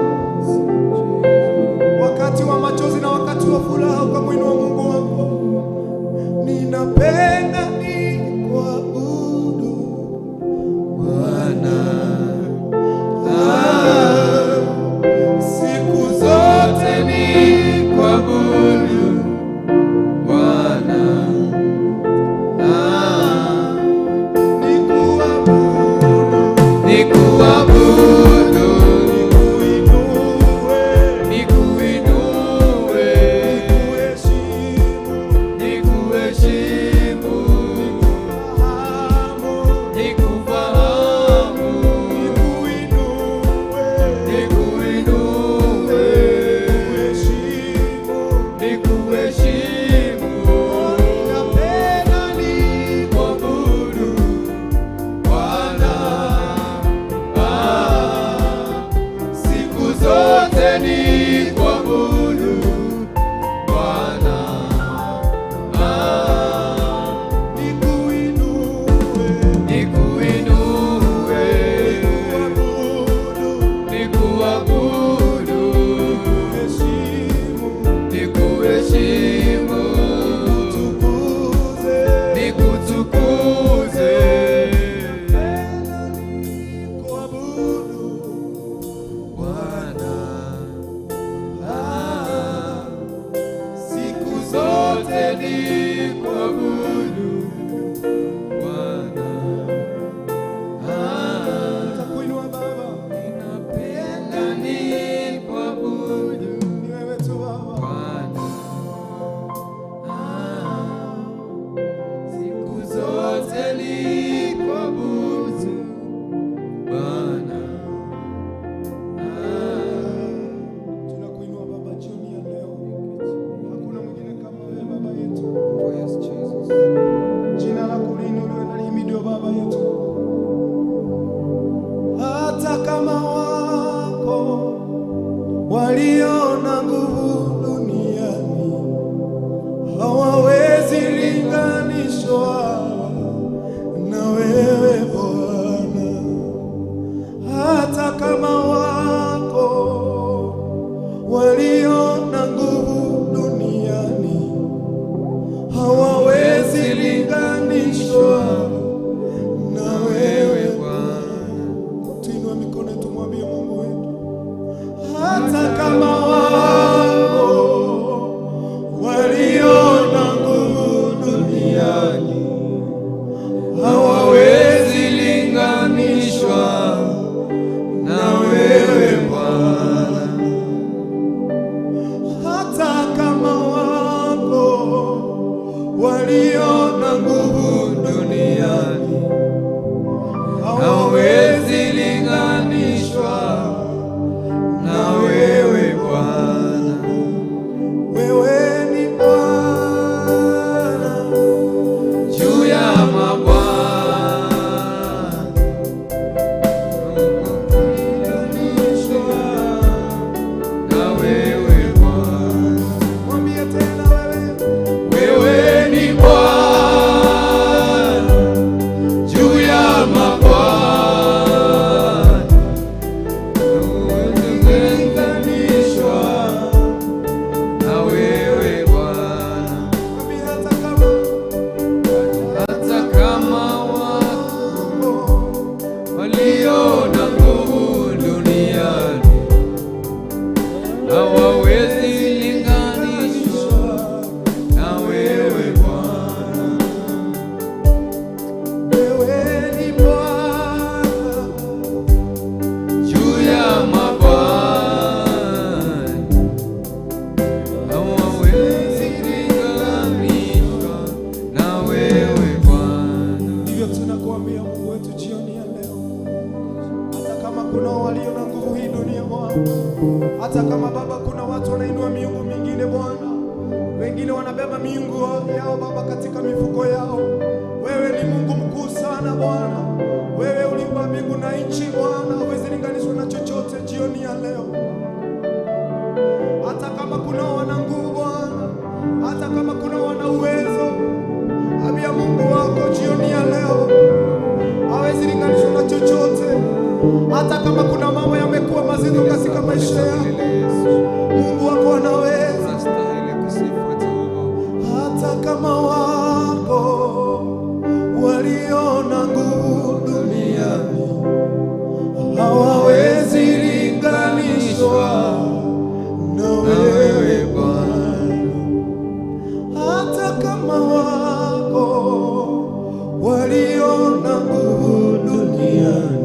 Wakati wa machozi na wakati wa furaha ukamwinua Mungu wako. Ninapenda nikuabudu Bwana. Siku zote nikuabudu Bwana. Nikuabudu, Nikuabudu, nikuinue, nikuinue, nikuheshimu, nikuheshimu, nikufahamu, nikufahamu, nikuinue, nikuinue, nikuheshimu. nikuheshimu. Ninapenda Nikuabudu Bwana, siku zote nikuabudu Bwana, nikuinue, nikuinue, nikuabudu, nikuabudu, nikuheshimu, nikuheshimu, tukuze. nikutukuze. Nikuabudu Bwana, siku zote nikuabudu Bwana. Nitakuinua Baba, Ninapenda nikuabudu ni wewe tu Baba. Bwana. Siku zote nikuabudu Bwana. Tunakuinua Baba jioni ya leo. Hakuna mwingine kama wewe Baba yetu. Oh, yes, Jesus. Jina lako liinuliwe na lihimidiwe Baba yetu. Hata kama wako walio na nguvu duniani hawawezi linganishwa na wewe Bwana. Hata kama wako walio na nguvu duniani hawawezi linganishwa na wewe Bwana. Tuinue mikono yetu, mwambie Mungu wetu, hata kama wako walio na nguvu duniani Hawawezi linganishwa na wewe Bwana. hata kama wako walio na nguvu Duniani hawawezi hawawezi linganishwa na wewe Bwana. Wewe ni Bwana Juu ya mabwana na wewe Bwana. Mwambie tena wewe, Wewe ni Bwana juu ya mabwana. Hata kama Baba kuna watu wanainua miungu mingine Bwana, wengine wanabeba miungu yao Baba katika mifuko yao. Wewe ni Mungu mkuu sana Bwana, wewe uliumba mbingu na nchi Bwana, huwezi linganishwa na chochote jioni ya leo. Hata kama kuna wana nguvu Bwana, hata kama kuna wana uwezo, ambia Mungu wako jioni ya leo hawezi linganishwa na chochote. Hata kama kuna mambo yamekuwa mazito katika maisha yako, Mungu wako anaweza. Unastahili kusifiwa Jehova. Hata kama wako walio na nguvu duniani hawawezi linganishwa na wewe Bwana. Hata kama wako walio na nguvu duniani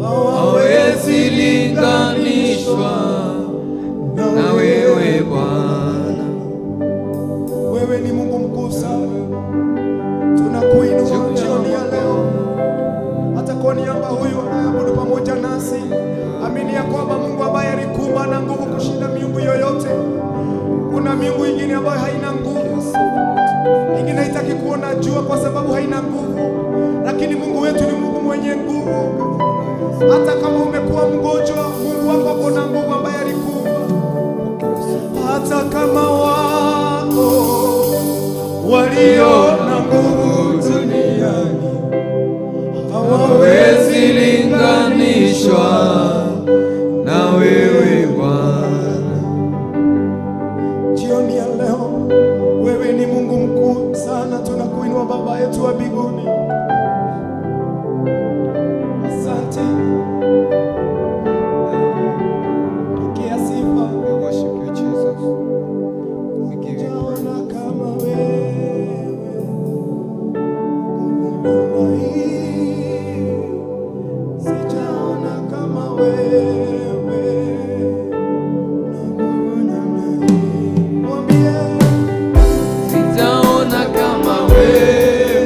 Hawezi linganishwa na wewe Bwana. Wewe ni Mungu mkuu sana, tunakuinua jioni ya leo. Hata kwa niaba huyu anayeabudu pamoja nasi, amini ya kwamba Mungu ambaye alikuumba ana nguvu kushinda miungu yoyote. Kuna miungu ingine ambayo haina nguvu, ingine haitaki kuona jua kwa sababu haina nguvu, lakini Mungu wetu ni Mungu mwenye nguvu. Hata kama umekuwa mgonjwa, Mungu wako ako na nguvu ambaye alikuumba. Hata kama wako walio na nguvu duniani Hawezi linganishwa na wewe Bwana. Jioni ya leo, wewe ni Mungu mkuu sana, tunakuinua Baba yetu wa mbinguni. Asante, pokea sifa. We worship you Jesus. We give you praise. Sijaona kama wewe namna hii, sijaona kama wewe na nguvu namna hii. Mwambie Sijaona kama wewe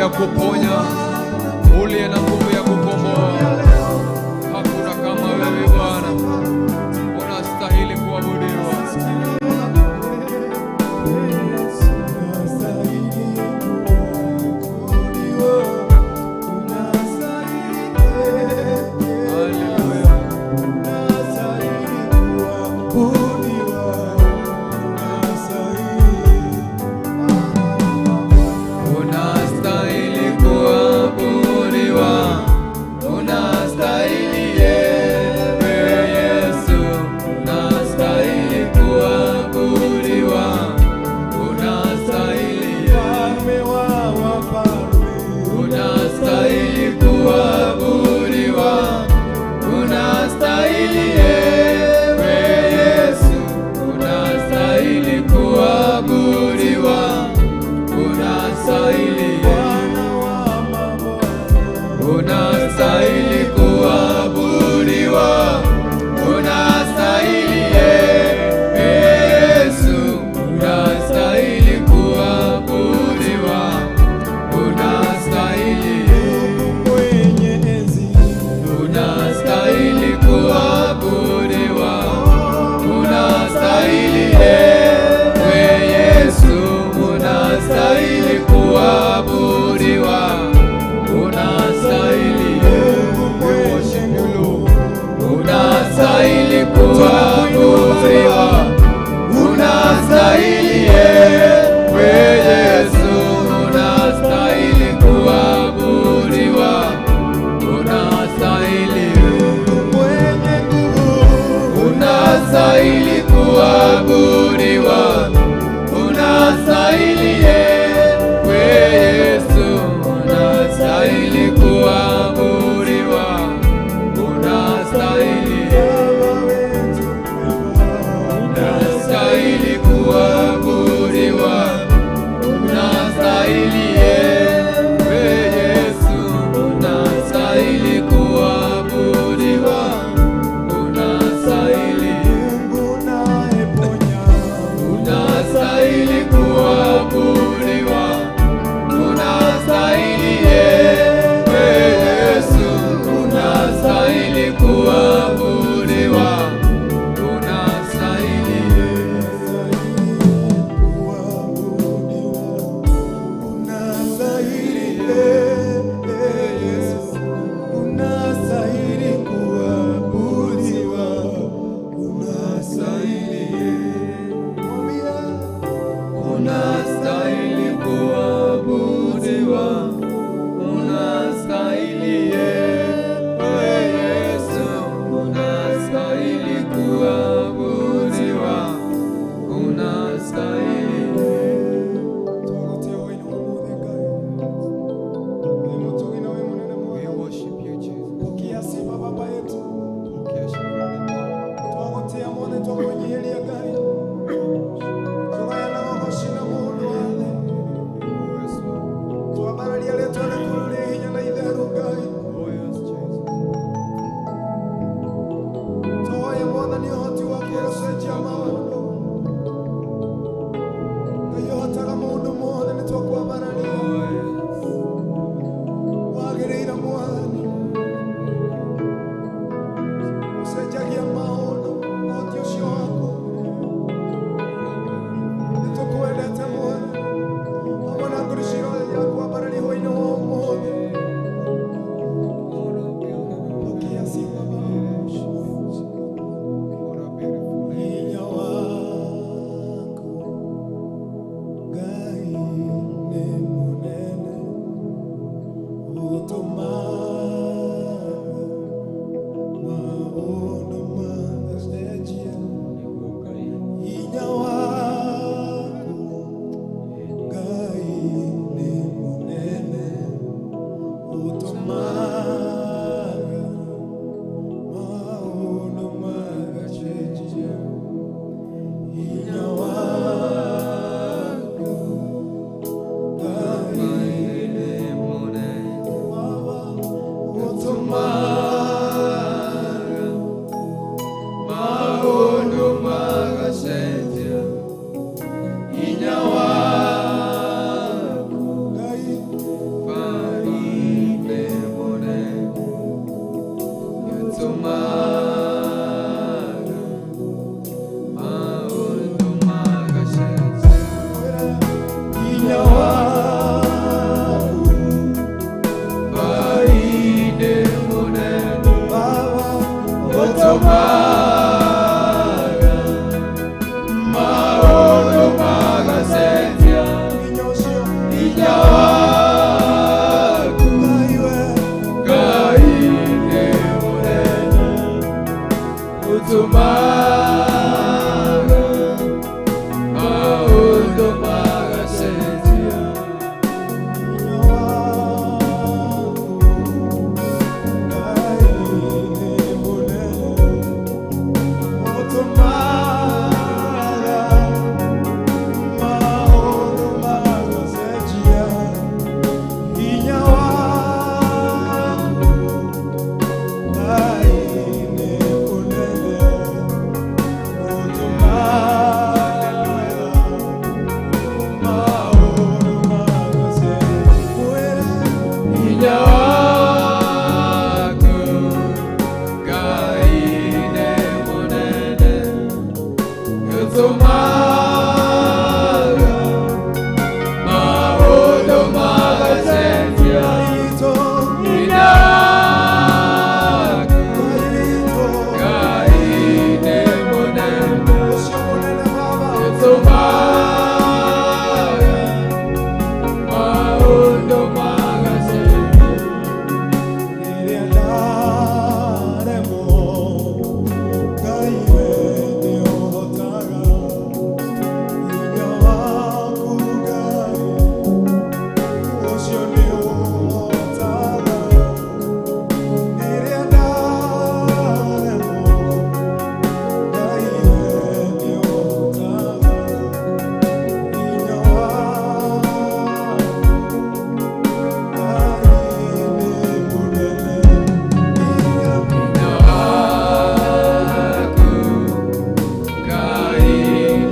ya kuponya, uliye na nguvu ya kukomboa. Hakuna kama wewe Bwana, unastahili kuabudiwa. Haleluya. Unastahili kuabudiwa, unastahili ewe Yesu, unastahili kuabudiwa, unastahili, unastahili kuabudiwa, unastahili ewe Yesu, unastahili kuabudiwa, unastahili, unastahili kuabudiwa, unastahili ewe Yesu, unastahili kuabudiwa, unastahili, unastahili kuabudiwa, unastahili ewe Yesu, unastahili kuabudiwa, unastahili, unastahili kuabudiwa, unastahili ewe Yesu, unastahili kuabudiwa, unastahili, unastahili kuabudiwa, unastahili ewe Yesu, unastahili kuabudiwa, unastahili, unastahili kuabudiwa, unastahili ewe Yesu, unastahili kuabudiwa, unastahili, unastahili kuabudiwa, unastahili ewe Yesu, unastahili kuabudiwa, unastahili. Unastahili kuabudiwa, unastahili ewe Yesu, unastahili kuabudiwa, unastahili. We worship you, Jesus. Pokea sifa Baba yetu, Pokea shukrani Bwana. twagotia mothe twakwenyihiria Ngai, tũgayana gũgũcina mũndũ wathe, Oh, yes, Lord. twambararia rĩtwa rĩku rĩ hinya na itheru Ngai, Oh, yes, Jesus. tũhoye Mwathani ũhoti waku gũcenjia maũndũ, Ngai ũhotaga maũndũ mothe nĩ twakwambararia, Oh, yes. wagĩrĩire Mwathani, ũcenjagia maũndũ, ũhoti ũcio waku. Ũtũmaga maũndũ magacenjia. Hinya waku Ngai nĩ mũnene. Ũtũmaga maũndũ magacenjia. Hinya waku Ngai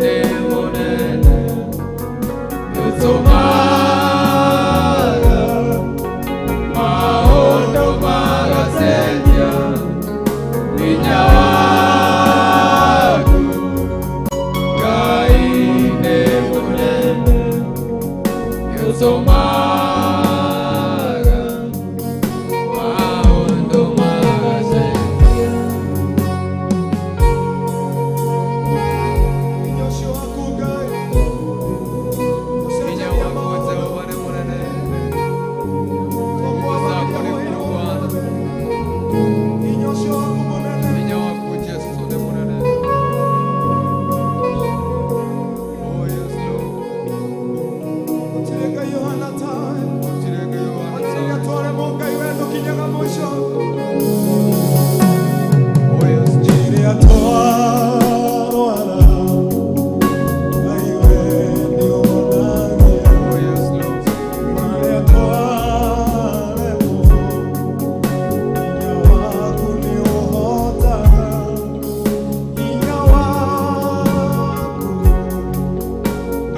nĩ mũnene. Ũtũmaga maũndũ magacenjia. Hinya waku Ngai nĩ mũnene. Ũtũmaga maũndũ magacenjia. Hinya waku Jehova nĩ mũnene. Nguvu zako ni kuu Bwana. Hinya waku Yesu nĩ mũnene. Oh yes Lord. Gũtirĩ Ngai ũhaana tawe. Oh yes Jesus. Oh yes Lord. Hinya waku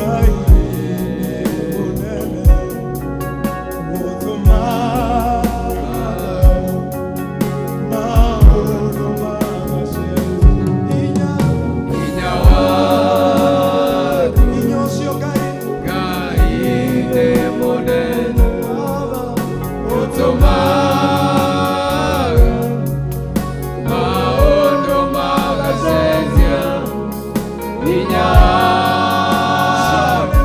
Ngai nĩ mũnene. Ũtũmaga maũndũ magacenjia. Hinya waku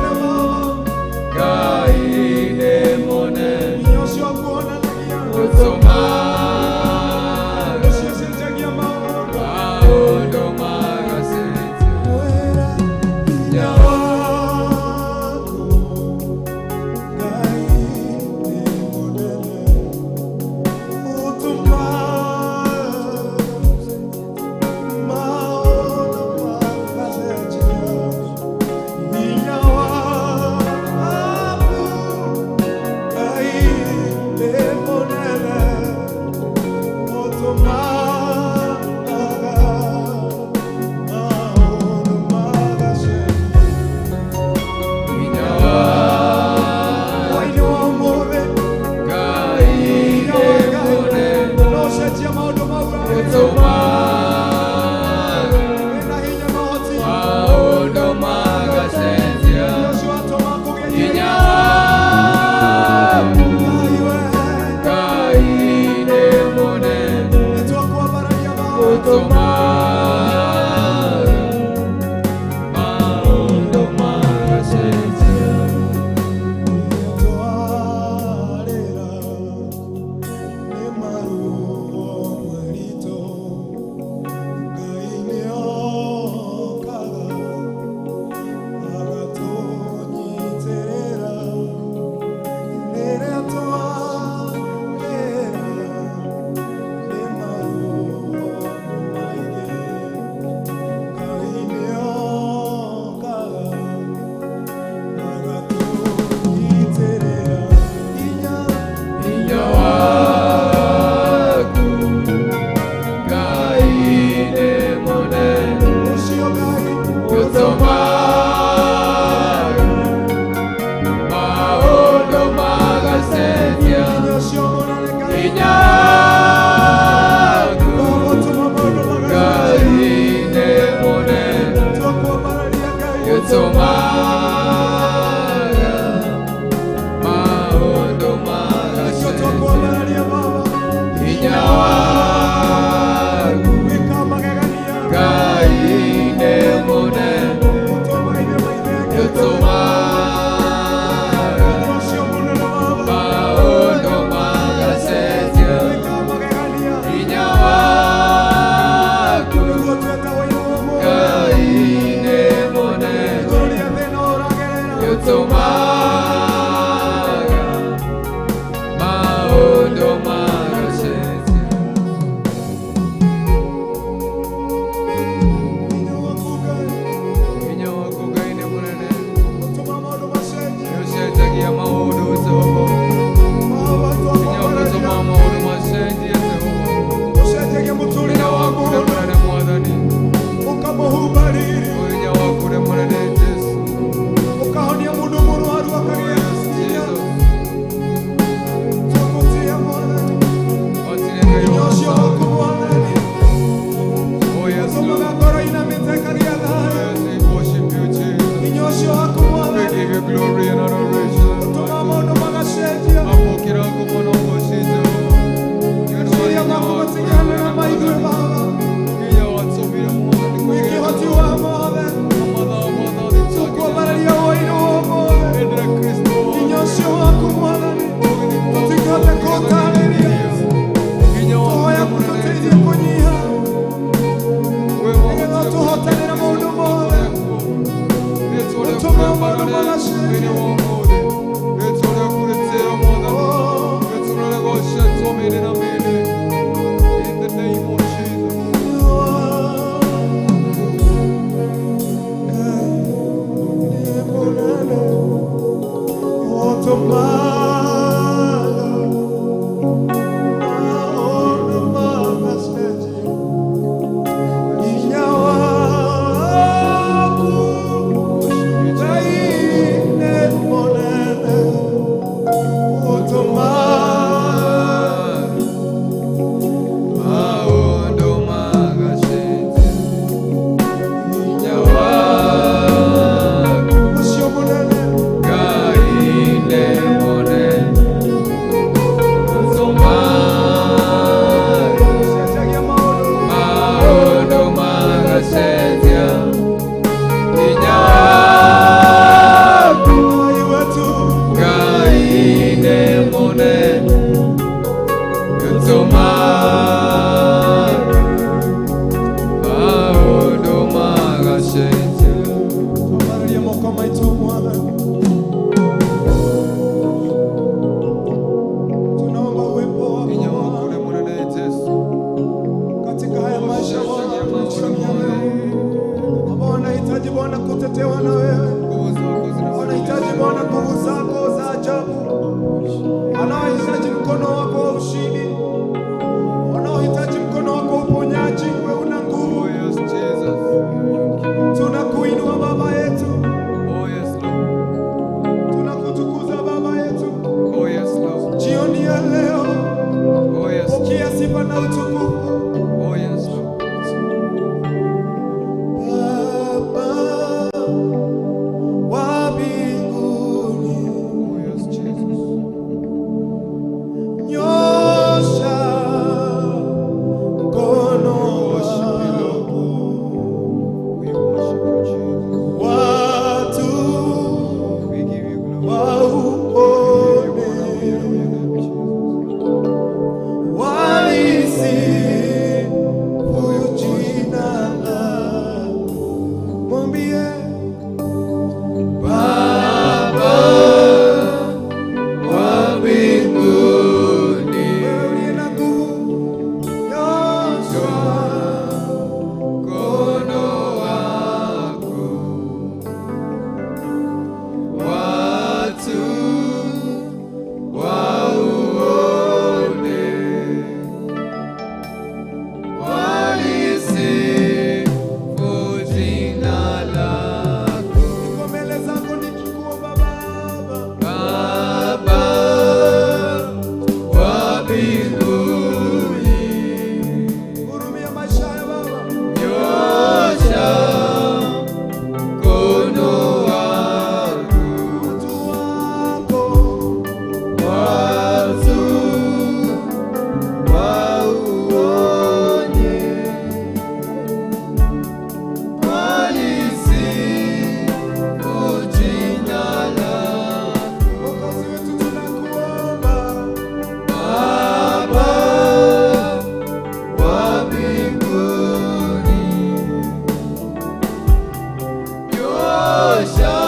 Ngai nĩ mũnene. Ũtũmaga maũndũ magacenjia. Hinya waku Hinya waku Ngai nĩ mũnene. Ũtũmaga maũndũ magacenjia. Hinya waku Ngai nĩ mũnene. Ũtũmaga maũndũ magacenjia. Hinya waku Ngai nĩ mũnene. Ũtũmaga maũndũ magacenjia. Hinya waku Ngai nĩ mũnene. Nĩũtũmaga maũndũ Nĩkĩo magacenjia. twakwambararia Baba. Hinya waku Wĩka magegania. Ngai nĩ mũnene. Ũtũmaga ithuĩ maithenge. Nĩũtũmaga Hinya ũcio mũnene Baba. maũndũ magacenjia. Wĩka magegania. Hinya waku Nĩguo twetagwo ithuĩ ũmũthĩ. Ngai nĩ mũnene. Igũrũ rĩa thĩna ũragerera. Nĩũtũmaga maũndũ magacenjia. Hinya waku Ngai. Hinya waku Ngai nĩ mũnene. Ũtũmaga maũndũ macenjie. Nĩũcenjagia maũndũ Jehova. Baba, Hinya twakwambararia. ũtũmaga maũndũ macenjie Jehova. Ũcenjagia mũtũũrĩre Hinya wa waku nĩ mũndũ. mũnene Mwathani. Ũkamũhumba riri. Hinya waku nĩ mũnene Jesu. Ũkahonia mũndũ mũrwaru akagĩa Yes, hinya. Jesus. Tũgũtĩĩa Mwathani. Watirĩ Ngai Hinya wa ũcio Musa. waku Mwathani. Oh yes, Ũtũmaga Lord. ngoro inamĩte ĩkagĩa thayũ. Yes, we worship you, Jesus. Hinya ũcio waku We Mwathani. give you glory and adoration. Ũtũmaga maũndũ magacenjia. Amũkĩra ngumo na ũgoci Jehova. Meciria maku matingĩhanana ma ithuĩ Baba. Hinya watũmire Mwathani Wĩ kũgĩa kĩhoti wa mothe. mathaa mothe Tũkwambararia woirũ ũmũthĩ. Endera Kristo. Hinya ũcio waku Mwathani. Tũtingĩhota kũũtarĩria. Hinya waku Tũhoya nĩ mũnene. tũteithie kũnyiha. Nĩgetha tũhotanĩre maũndũ mothe. Ũtũmaga maũndũ magacenjia. Oh. In the name of Jesus. Maũndũ magacenjia. Hinya waku Ngai nĩ mũnene. Ũtũmaga maũndũ magacenjia. Hinya waku Ngai nĩ mũnene. Ũtũmaga maũndũ magacenjia. Twambararie moko maitũ Mwathani. Tunaomba uwepo wako Hinya waku Bwana nĩ mũnene Jesu. katika haya maisha Bwana, jioni ya leo ambao wanahitaji Bwana kutetewa na wewe, Nguvu zako zina wanahitaji Bwana nguvu zako za ajabu, wanaohitaji mkono wako wa ushindi, wanaohitaji mkono wako wa uponyaji. Wewe una Oh nguvu. yes, Jesus. Tunakuinua Baba yetu, Oh yes, Lord. tunakutukuza Baba yetu Oh yes, Lord. jioni ya leo. Oh yes. Pokea sifa na utukufu. Oh yes, Lord. Baba wa mbinguni, Oh yes, Jesus. nyosha mkono Worship you, Lord. wako, We worship you, Jesus. watu We give you glory. wauone, We honor your name, Jesus. walisifu jina lako. Mwambie Baba wa mbinguni, wewe uliye na nguvu, nyosha mkono wako watu wauone, walisifu jina lako. Nyosha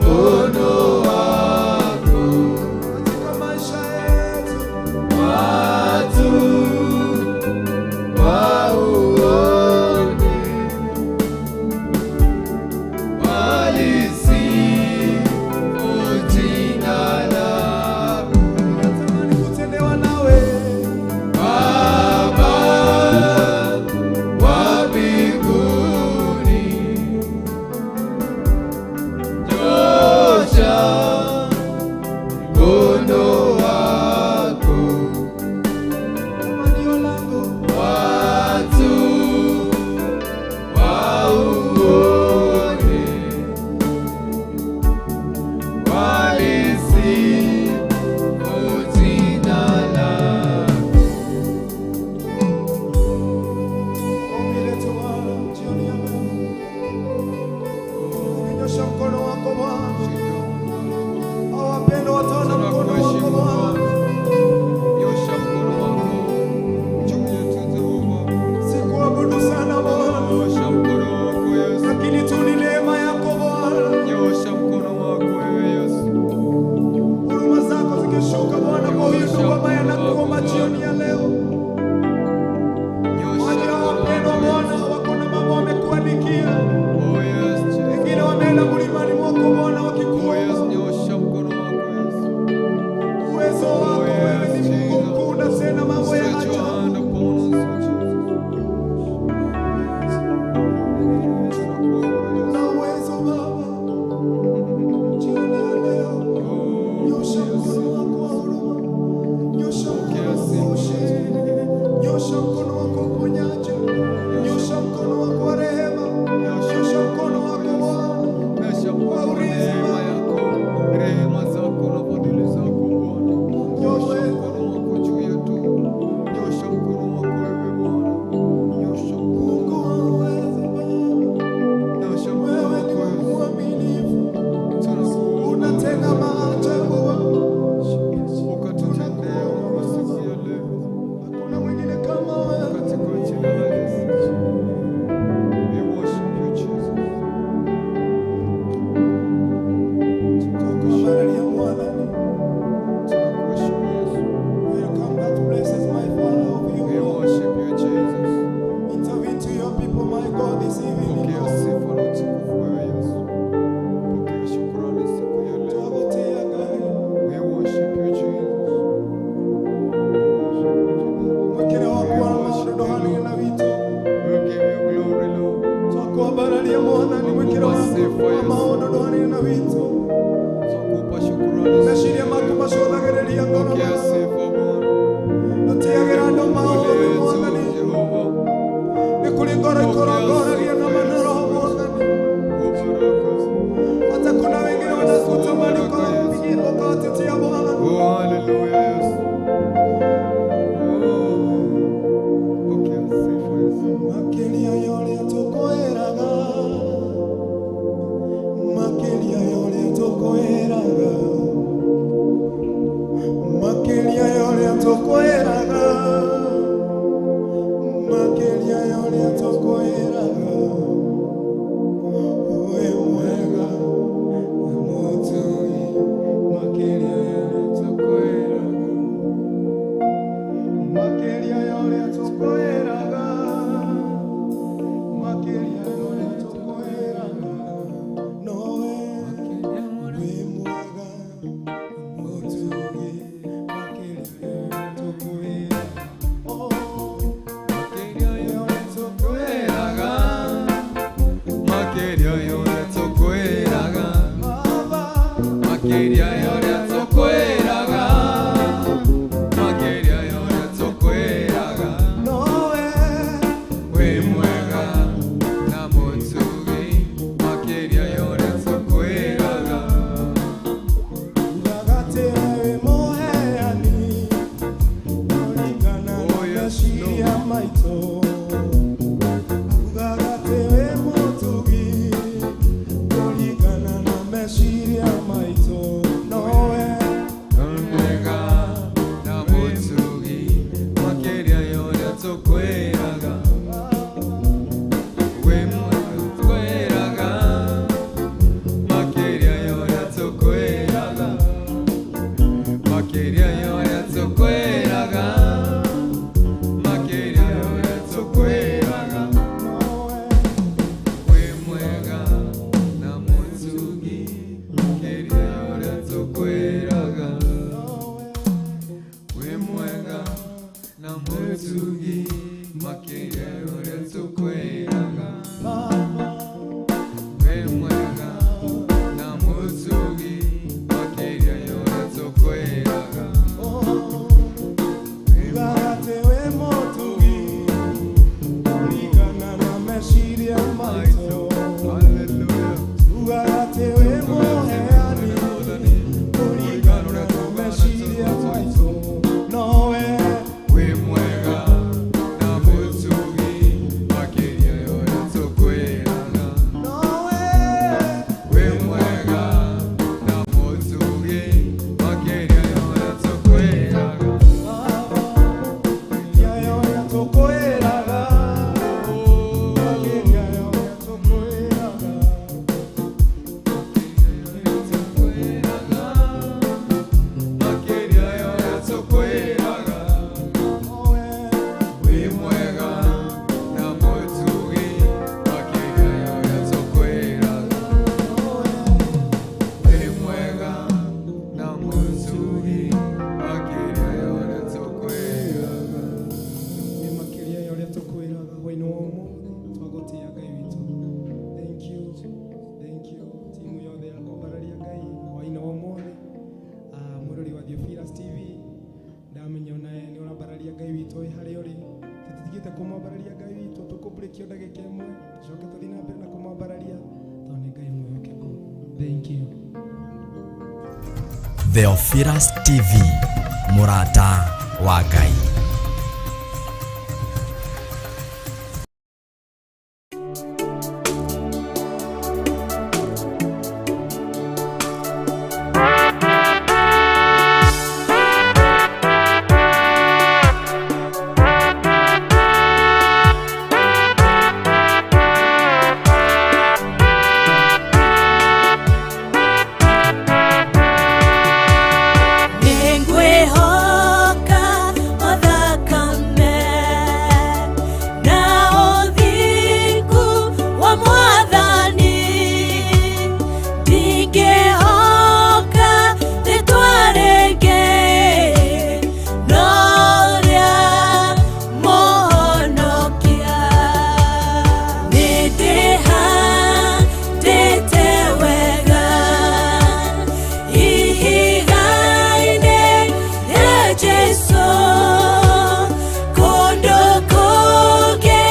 mkono wako katika maisha yetu, watu wauone, walisifu jina lako. Natamani kutendewa nawe. Baba wa mbinguni, nyosha mkono wako, Tamanio langu watu wauone, walisifu jina lako. Ombi letu Bwana jioni ya leo, ukinyosha mkono wako Bwana, hao wapendwa wataona mkono wako Bwana. Nyosha mkono wako juu yetu Jehova. Sikuabudu sana Bwana, Nyosha mkono wako Yesu. lakini tu ni neema yako Bwana. Nyosha mkono wako wewe Yesu. Huruma zako zikishuka Bwana kwa huyu ndugu ambaye anakuomba jioni ya leo. Nyosha Waja mkono wapendwa wako Bwana, Yesu. wako na mambo wamekuandikia, Oh yes, Jesus. wengine wameenda mlimani mwako Bwana Oh yes, wakikuomba. nyosha mkono wako Yesu. Uwezo wako wewe ni Mungu mkuu, unatenda mambo ya Stretch your ajabu. hand upon us, oh Jesus. Na uwezo Baba, jioni ya leo, Oh, nyosha mkono wako wa huruma, nyosha mkono wako wa ushindi, nyosha mkono wako wa uponyaji, nyosha mkono wako wa rehema, nyosha mkono wako Bwana. Nyosha mkono wa neema yako, rehema zako na fadhili zako Bwana. Nyosha mkono wako juu yetu. Nyosha mkono wako wewe Bwana. Nyosha mkono Mungu wa uwezo Baba, Nyosha mkono wewe ni wako Mungu Yesu. mwaminifu, Tunakuomba unatenda maajabu Baba. ukatutendee kwa siku ya leo. Hakuna mwingine kama wewe. Katika jina la Yesu. We worship you, Jesus. Tunakushukuru ya Bwana. Tunakuheshimu Yesu. Welcome that blesses my Father of We you. worship you, Jesus. Intervene to your people, my God, this evening. Pokea Lord. sifa na utukufu wewe Yesu. Pokea shukrani siku ya leo. Twakutia Ngai. We worship you, Jesus. We worship you, Jesus. Mwekere wakwa na maũndũ ndũhanire na witũ. We give you glory, Lord. Twakwambararia Mwathani, mwĩkĩre Sifa, wakwa wa Yesu. maũndũ ndũhanire na witũ. Twakupa shukrani siku Meciria ya maku leo. macũthagĩrĩria ngoro Pokea Baba. sifa Bwana. Ndũtigagĩra andũ maũndũ Mbele yetu Mwathani. Jehova. Nĩ kũrĩ ngoro ikorongoragia na manoroho Mwathani. Kwa baraka. Hata kuna wengine wanakutamani ukawapigia ukawatetea Bwana. Oh, hallelujah, Yesu. Oh, pokea sifa Yesu. Makĩria ya ũrĩa tũkwĩraga, makĩria ya ũrĩa tũkwĩraga, makĩria ya ũrĩa tũkwĩraga, makĩria ya ũrĩa tũkwĩraga, wĩ mwega na mũtugi, makĩria ya ũrĩa tũkwĩraga, makĩria ya ũrĩa tũkwĩraga, makĩria ya ũrĩa tũkwĩraga, nowe wĩ mwega mũtugi, makĩria ya ũrĩa tũkwĩraga. Oh, Makĩria ya ũrĩa tũkwĩraga, makĩria ya ũrĩa tũkwĩraga, Baba, makĩria ya ũrĩa tũkwĩraga, makĩria ya ũrĩa tũkwĩraga, nowe wĩ mwega na mũtugi, makĩria ya ũrĩa tũkwĩraga. Ugagatĩ wĩ mũheani, kũringana na Oh, yes, meciria maitũ. Ugagatĩ wĩ mũtugi, Thank you. Theophilus TV, mũrata wa Ngai. Nĩngwĩhoka o thakame na ũthingu wa Mwathani, ndingĩhoka rĩtwa rĩngĩ no rĩa Mũhonokia. Nĩndĩhandĩte wega ihiga-inĩ rĩa Jesũ, kũndũ kũngĩ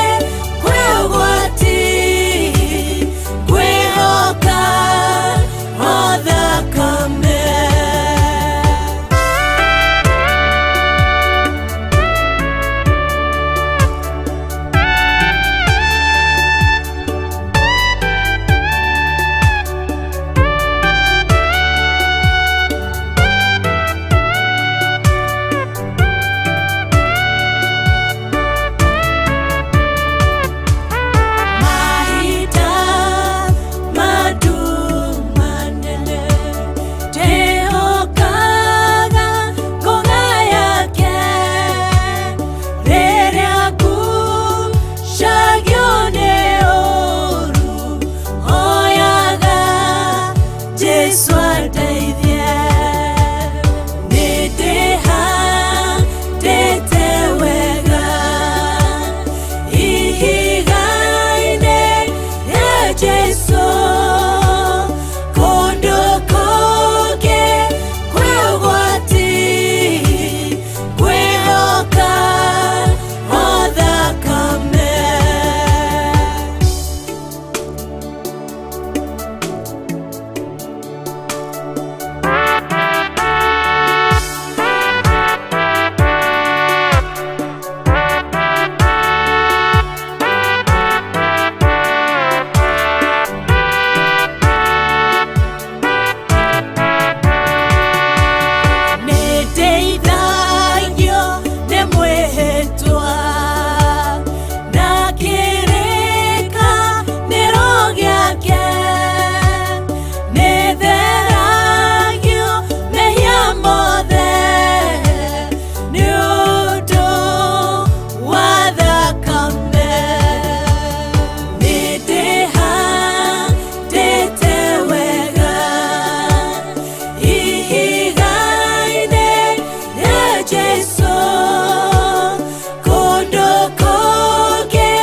kwĩ ũgwati, ngwĩhoka o thakame. Mahinda manene ndĩhokaga ngũga yake, rĩrĩa ngucagio nĩ ũũru, hoyaga Jesũ andeithie. Nĩndĩhandĩte wega ihiga-inĩ rĩa Jesũ, kũndũ kũngĩ kwĩ ũgwati, ngwĩhoka o thakame. Nĩndeithagio nĩ mwĩhĩtwa na kĩrĩkanĩro gĩake, nĩtheragio mehia mothe nĩ ũndũ wa thakame. Nĩndĩhandĩte wega ihiga-inĩ rĩa Jesũ, kũndũ kũngĩ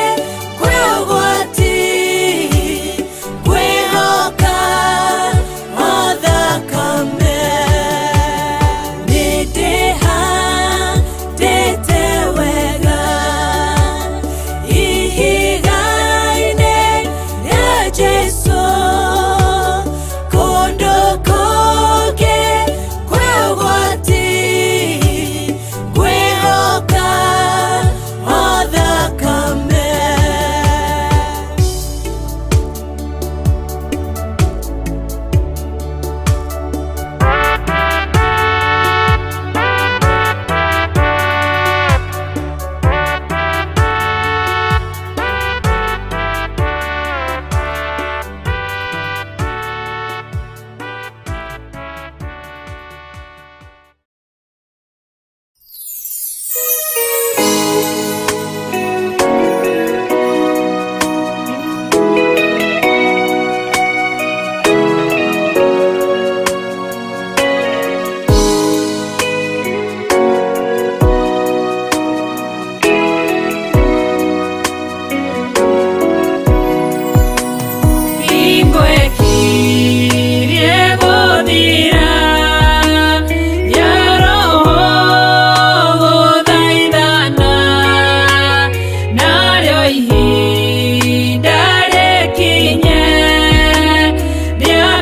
kwĩ ũgwati, ngwĩhoka o thakame. Nĩndĩhandĩte wega ihiga-inĩ rĩa Jesũ, kũndũ kũngĩ kwĩ ũgwati, ngwĩhoka o thakame. Hingo ĩkirie gũthira ya roho gũthaithana, narĩo ihinda rĩkinye rĩa.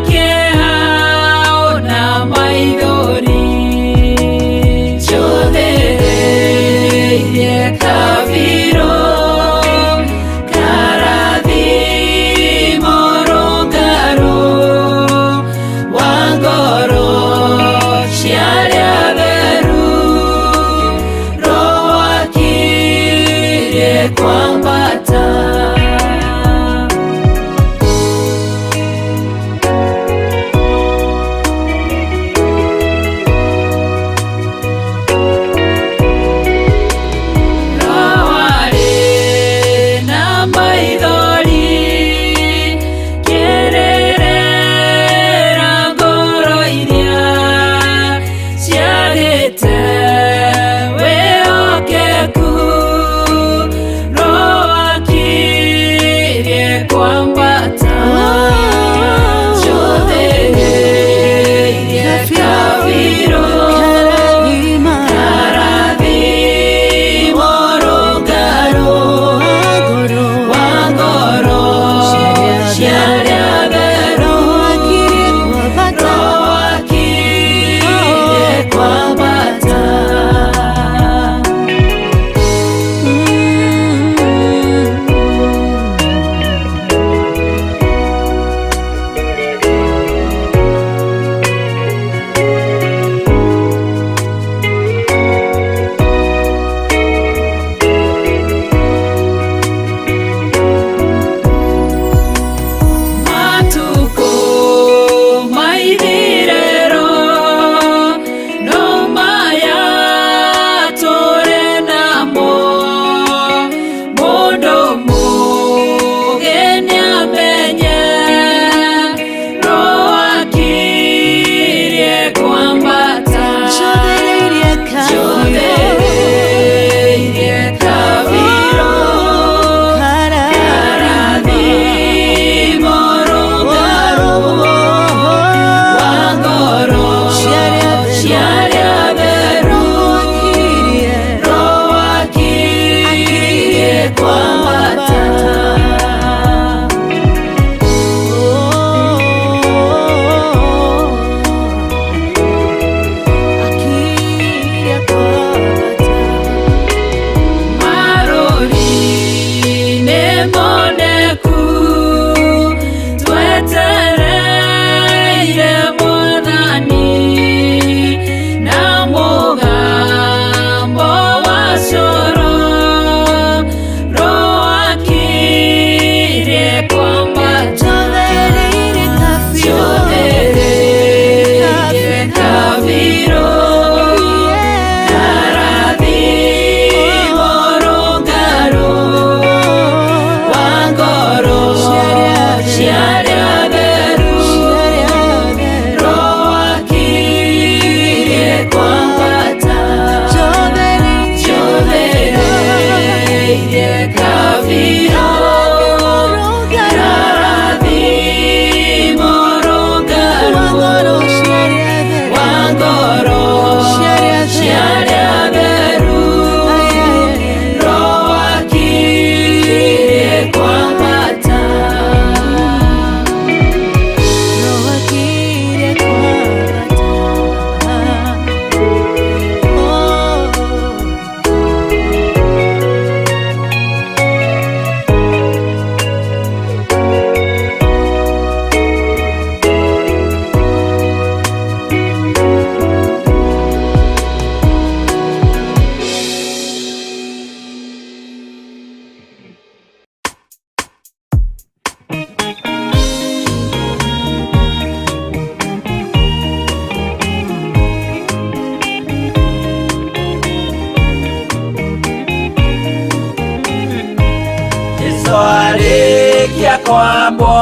Kwambwo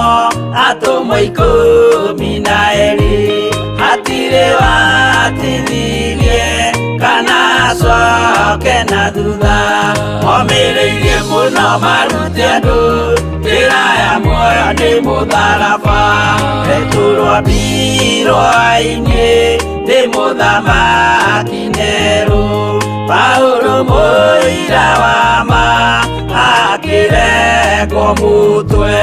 atũmwo 12 hatirĩ watithirie kana acoke na thutha omĩrĩirie mũno marute andũ njĩra ya muoyo nĩ mũtharaba Petero ambirwo-inĩ nĩ mũthamaki Nero Paulo mũira wa ma akĩrekwo mũtwe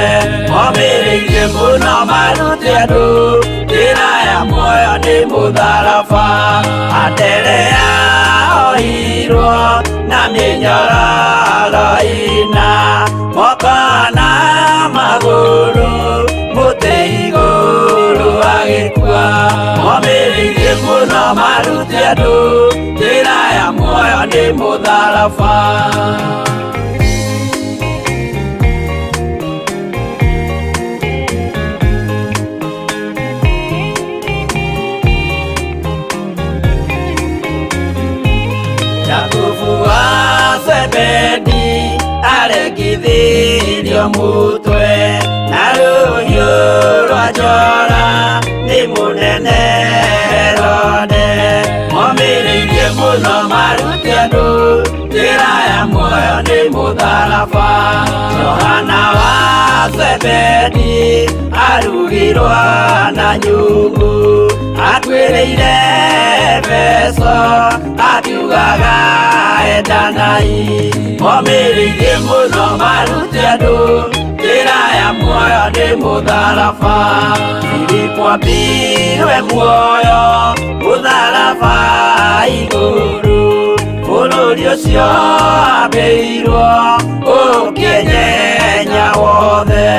omĩrĩirie mũno marute andũ njĩra ya muoyo nĩ mũtharaba Anderea ohirwo na mĩnyororo ĩna moko na magũrũ mũtĩ igũrũ agĩkua omĩrĩirie mũno marute andũ njĩra ya muoyo nĩ mũtharaba. Jakubu wa Zebedi aregithirio mutwe na rũhiũ rwa njora nĩ mũnene Herode omĩrĩirie mũno marute andũ njĩra ya muoyo nĩ mũtharaba Johana wa Zebedi arugirwo na nyungu akuĩrĩire Efeso akiugaga endanai omĩrĩirie mũno marute andũ njĩra ya muoyo nĩ mũtharaba Filipo ambirwe muoyo mũtharaba igũrũ bũrũri ũcio ambĩirwo ũkĩnyenya wothe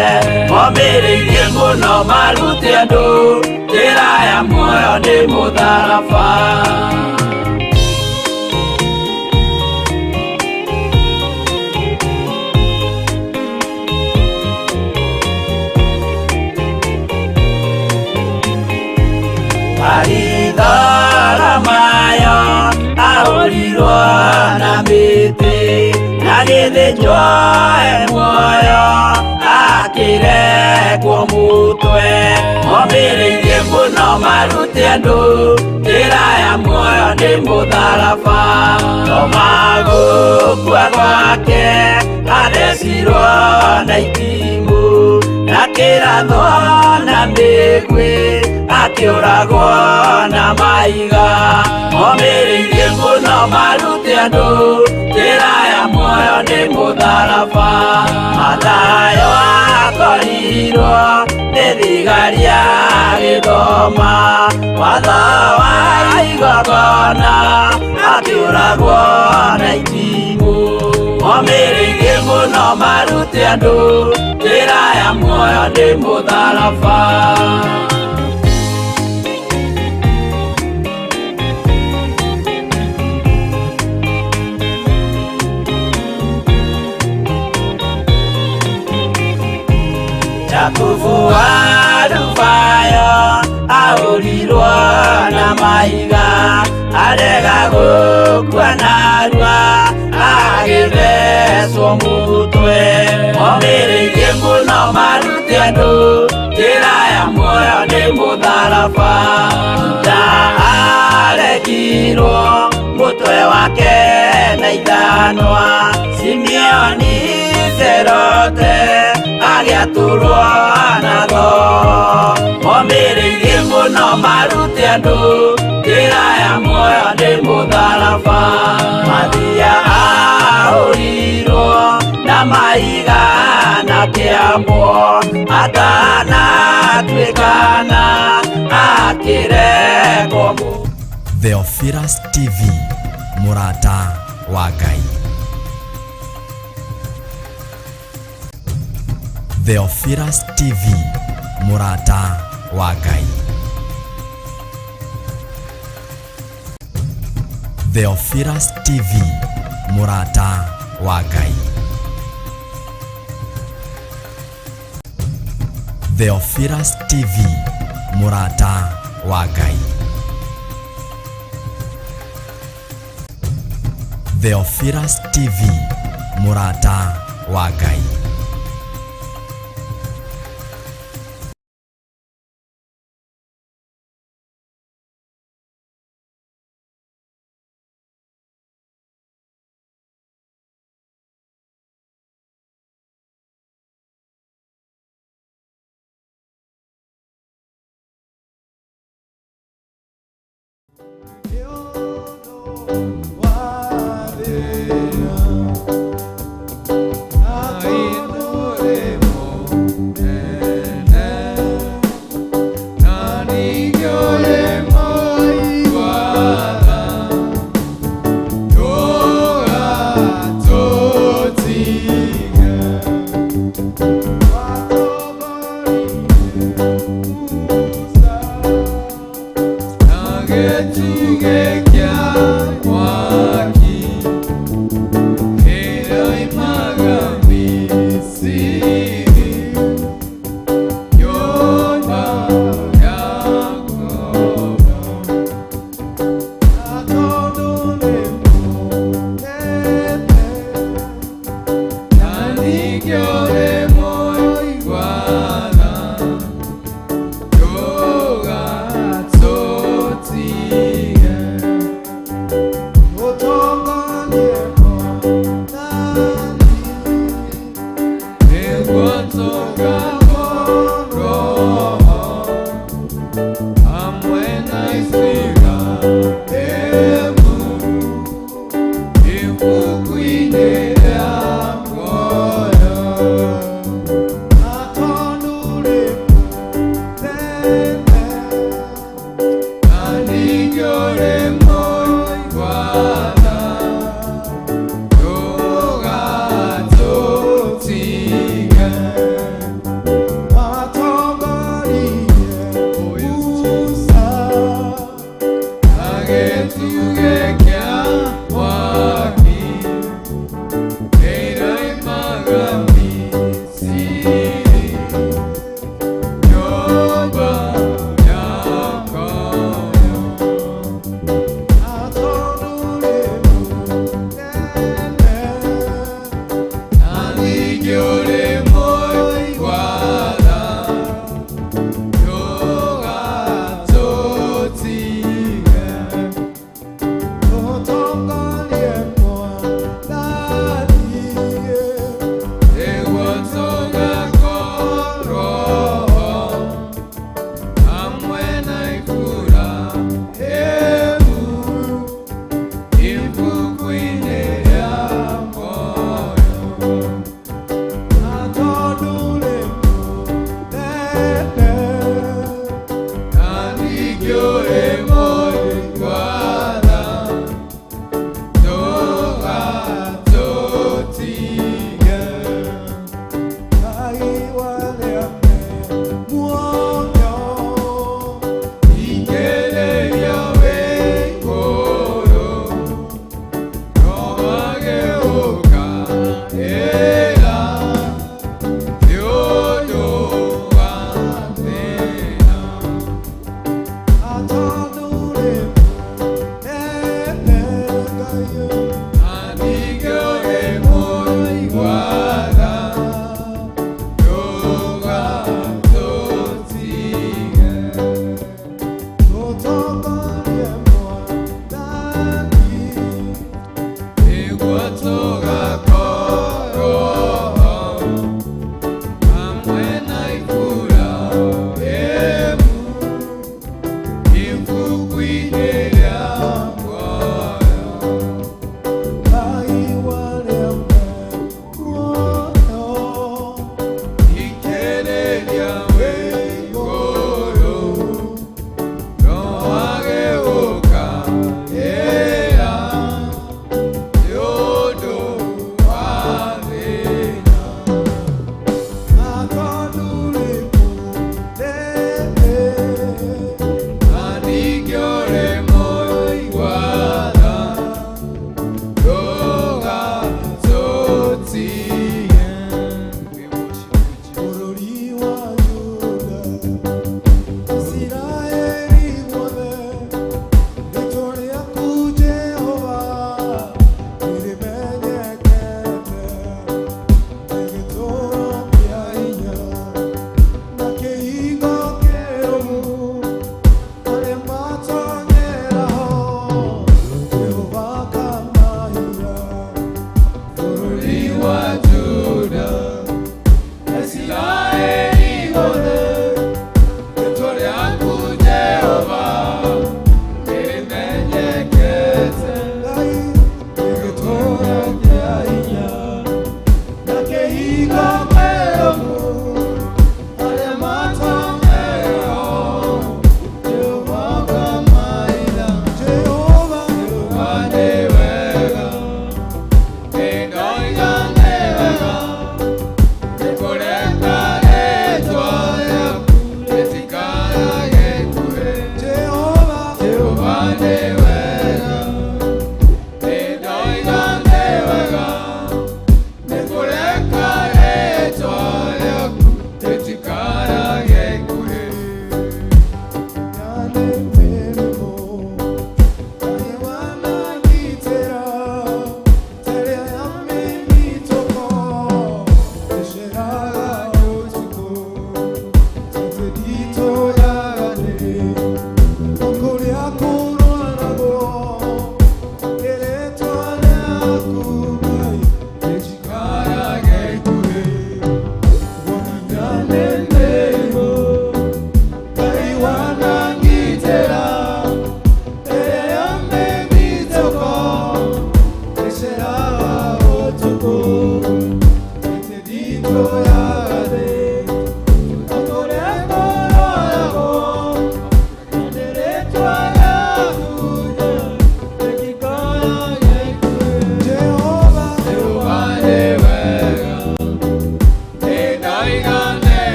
omĩrĩirie mũno marute andũ njĩra ya muoyo nĩ mũtharaba. Baritholomayo ahũrirwo na mĩtĩ na gĩthĩnjwo e muoyo akĩrekwo mũtwe omĩrĩirie mũno marute andũ njĩra ya muoyo nĩ mũtharaba Toma gũkua gwake athecirwo na itimũ na kĩrathwo na mĩguĩ akĩũragwo na maiga omĩrĩirie mũno marute andũ njĩra ya muoyo nĩ mũtharaba Mathayo akorirwo nĩ thigari agĩthoma watho wa igongona akĩũragwo na itimũ omĩrĩirie mũno marute andũ njĩra ya muoyo nĩ mũtharaba. Jakubu wa Alufayo ahũrirwo na mahiga arega gũkua narua agĩthecwo mũtwe omĩrĩirie mũno marute andũ njĩra ya muoyo nĩ mũtharaba Juda aregirwo mũtwe wake na ithanwa Simeoni Zerote agĩatũrwo na thoo omĩrĩirie mũno marute andũ njĩra ya muoyo nĩ mũtharaba Mathia ahũrirwo na mahiga na kĩambwo atanatuĩkana akĩrekwo. Theophilus TV, mũrata wa Ngai. Theophilus TV, mũrata wa Ngai. Theophilus TV, mũrata wa Ngai. Theophilus TV, mũrata wa Ngai. Theophilus TV, mũrata wa Ngai.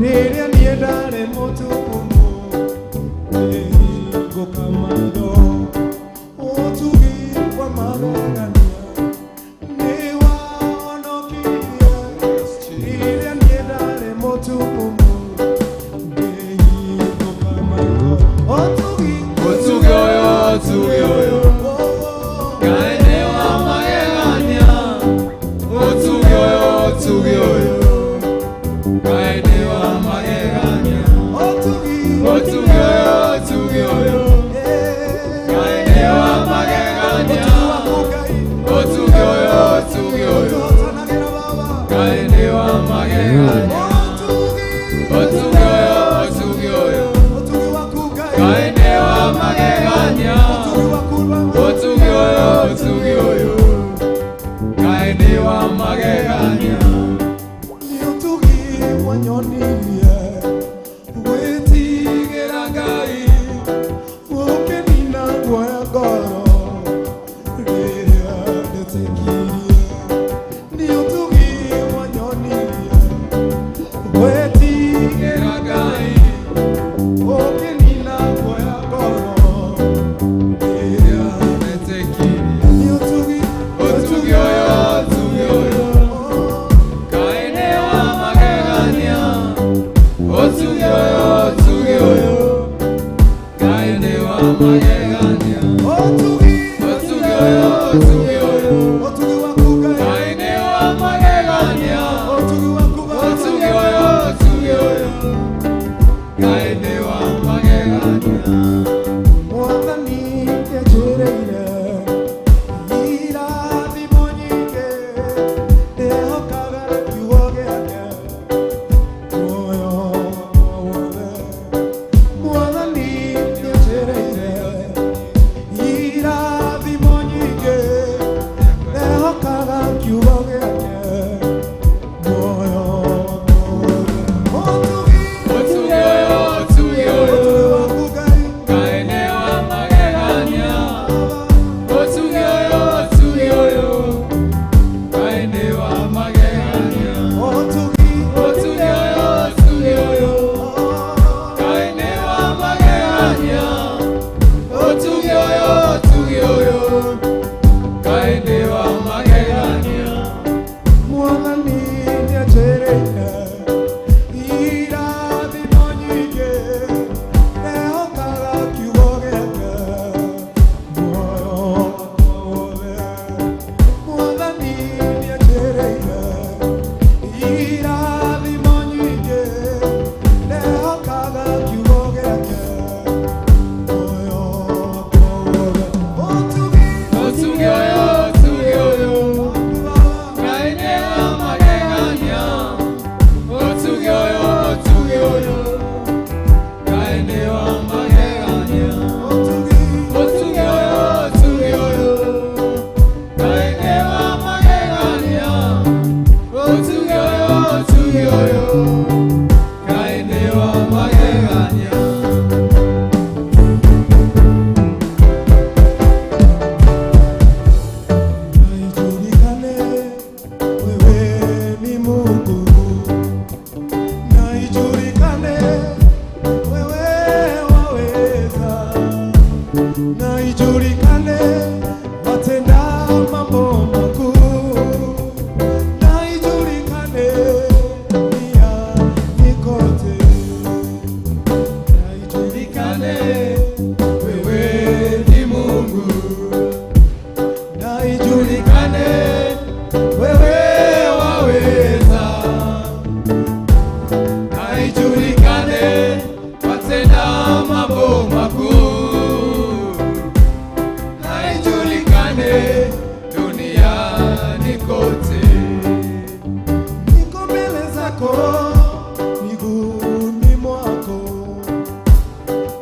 Rĩrĩa niĩ ndarĩ mũtumumu, ngĩhingũka maitho. Ũtugi wa magegania nĩwahonokirie. Rĩrĩa niĩ ndarĩ mũtumumu, ngĩhingũka maitho. Ũtugi, Ũtugi ũyũ, ũtugi ũyũ, Ngai nĩ wa magegania. Ũtugi ũyũ, ũtugi ũyũ, Ngai nĩ wa magegania. Ũtugi, Ũtugi ũyũ, ũtugi ũyũ, Ngai nĩ wa magegania. Ũtugi waku Ngai, Ũtugi ũyũ, ũtugi ũyũ, ũtũhotanagĩra Baba. Ngai nĩ wa magegania. Ũtugi, Ũtugi ũyũ, ũtugi ũyũ, ũtugi waku Ngai, Ngai nĩ wa magegania. Ũtugi waku Baba. Ũtugi ũyũ, ũtugi ũyũ, Ngai nĩ wa magegania. Nĩ ũtugi wanyonirie gwĩtigĩra Ngai, ũkĩnina guoya ngoro rĩrĩa ndetĩkirie. Nĩ ũtugi wanyonirie gwĩtigĩra Ngai, ũkĩnina guoya ngoro rĩrĩa Ndetĩkirie. nĩ ũtugi, Ũtugi ũyũ, ũtugi ũyũ, Ngai nĩ wa magegania. Ũtugi ũyũ, ũtugi ũyũ, Ngai nĩ wa magegania. Ũtugi, Ũtugi ũyũ, ũtugi ũyũ, ũtugi waku Ngai, Ngai nĩ wa magegania. Ũtugi waku Baba. Ũtugi ũyũ, ũtugi ũyũ, Ngai nĩ wa magegania. Mwathani nĩanjĩrĩire irathimo nyingĩ, ndĩhokaga kiugo gĩake muoyo wakwa wothe. Mwathani nĩanjĩrĩire irathimo nyingĩ, ndĩhokaga kiugo gĩake muoyo wakwa wothe. Ũtugi, Ũtugi ũyũ, ũtugi ũyũ, ũtugi waku Ngai, Ngai nĩ wa magegania. Ũtugi ũyũ, ũtugi ũyũ, Ngai nĩ wa magegania. Ũtugi, Ũtugi ũyũ, ũtugi ũyũ, Ngai nĩ wa magegania. Ũtugi ũyũ, ũtugi ũyũ, Ngai nĩ wa magegania. Mwathani nĩanjĩrĩire irathimo nyingĩ, ndehokaga kiugo gĩake muoyo wakwa wothe. Mwathani nĩanjĩrĩire irathimo nyingĩ, ndehokaga kiugo gĩake muoyo wakwa wothe. Ũtugi, Ũtugi ũyũ, ũtugi ũyũ, Ngai nĩ wa magegania. Ũtugi ũyũ, ũtugi ũyũ, Ngai nĩ wa magegania. Ũtugi, Ũtugi ũyũ, ũtugi ũyũ, Ngai nĩ wa magegania. Ũtugi ũyũ, ũtugi ũyũ, Ngai nĩ wa magegania. Na ijulikane wewe ni Mungu, na ijulikane wewe waweza, na ijulikane watenda mambo makuu, na ijulikane duniani kote, na ijulikane Wewe ni Mungu, na ijulikane julikane wewe waweza, na ijulikane watenda mambo makuu, na ijulikane duniani kote. Niko mbele zako, miguuni mwako,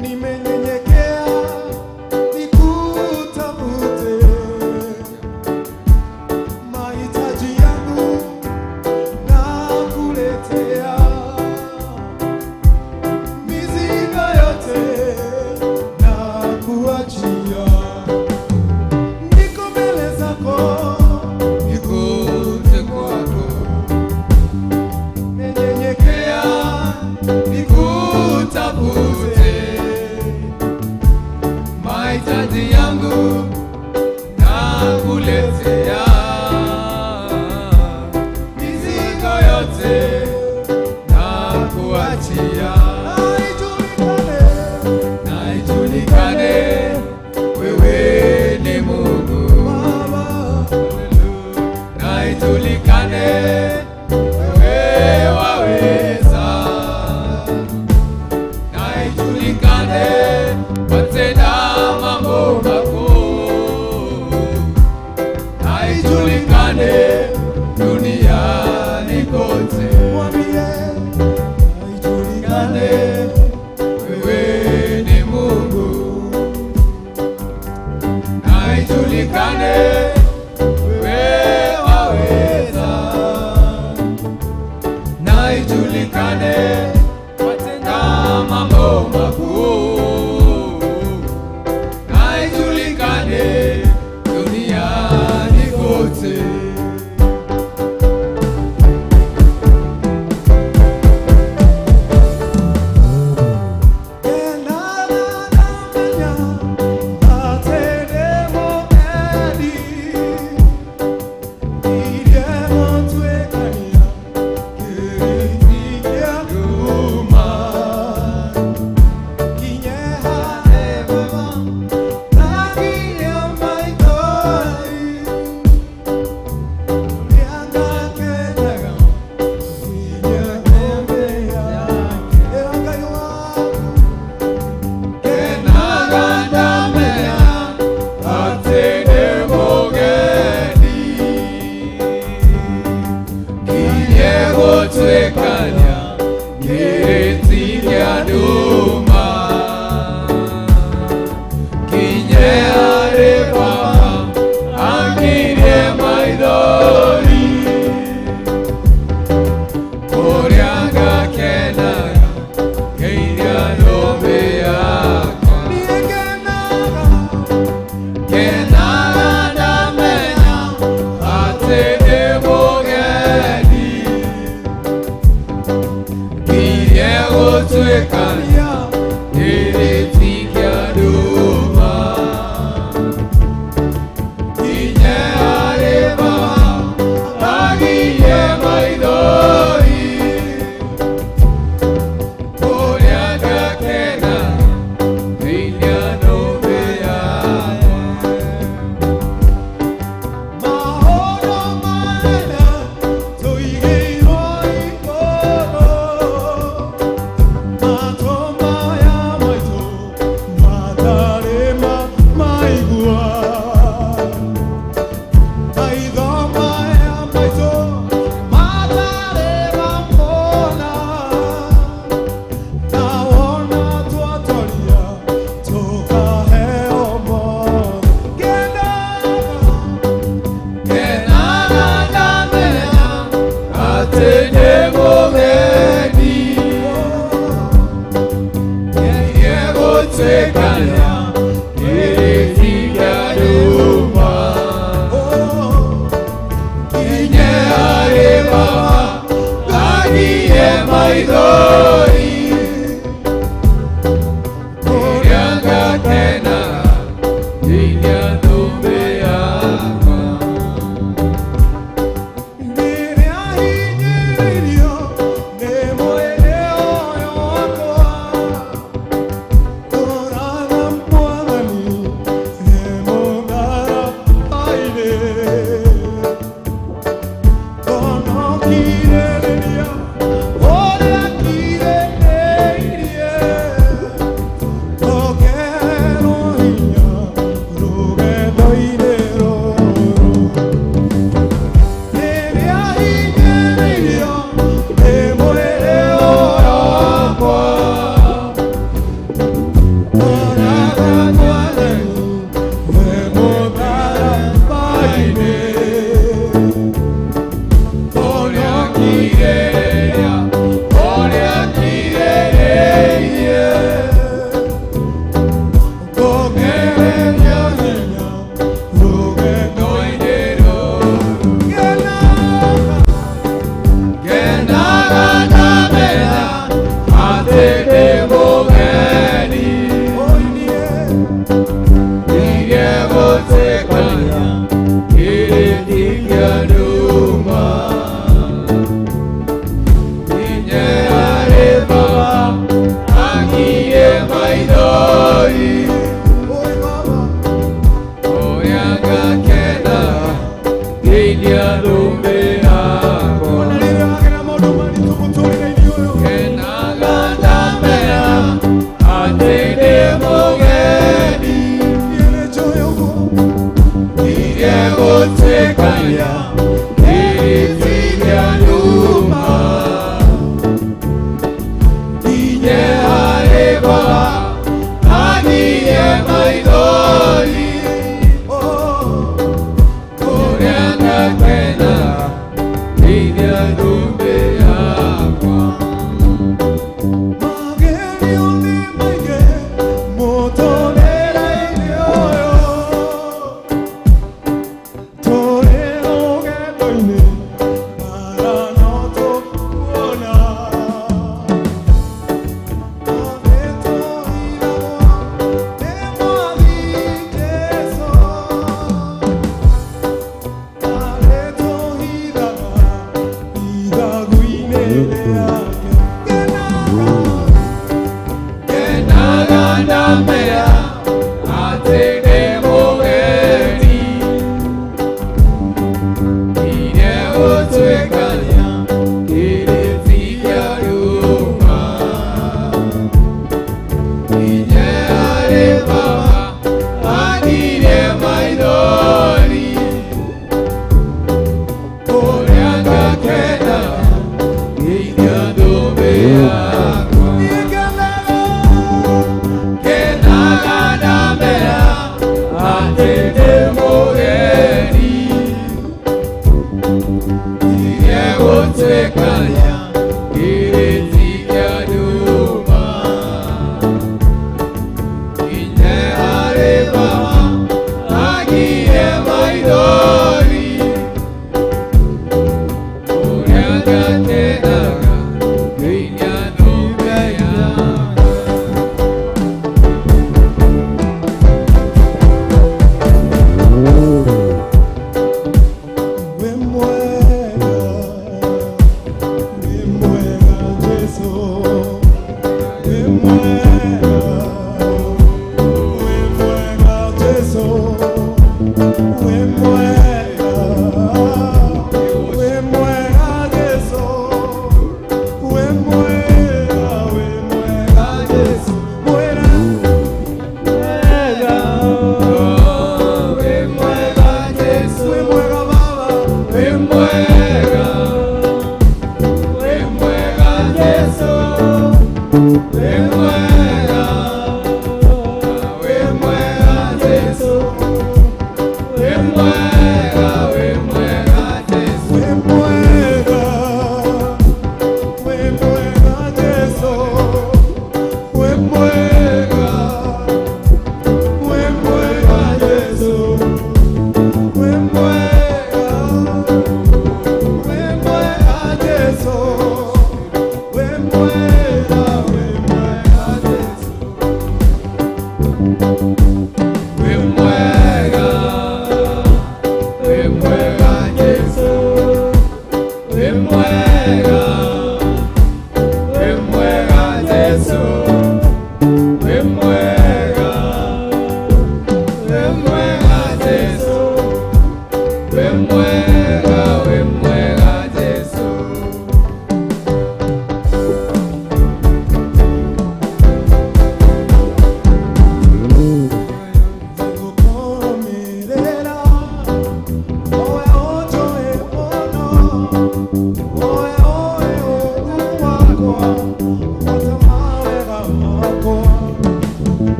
nimenyenyekea nikutafute. Mahitaji yangu nakuletea, kuachia. Na ijulikane wewe ni Mungu. Na ijulikane wewe waweza. Na ijulikane watenda mambo makuu. Na ijulikane duniani kote. Ijulikane wewe ni Mungu. Na ijulikane wewe waweza. Na ijulikane watenda mambo makuu. Na ijulikane duniani kote. Mato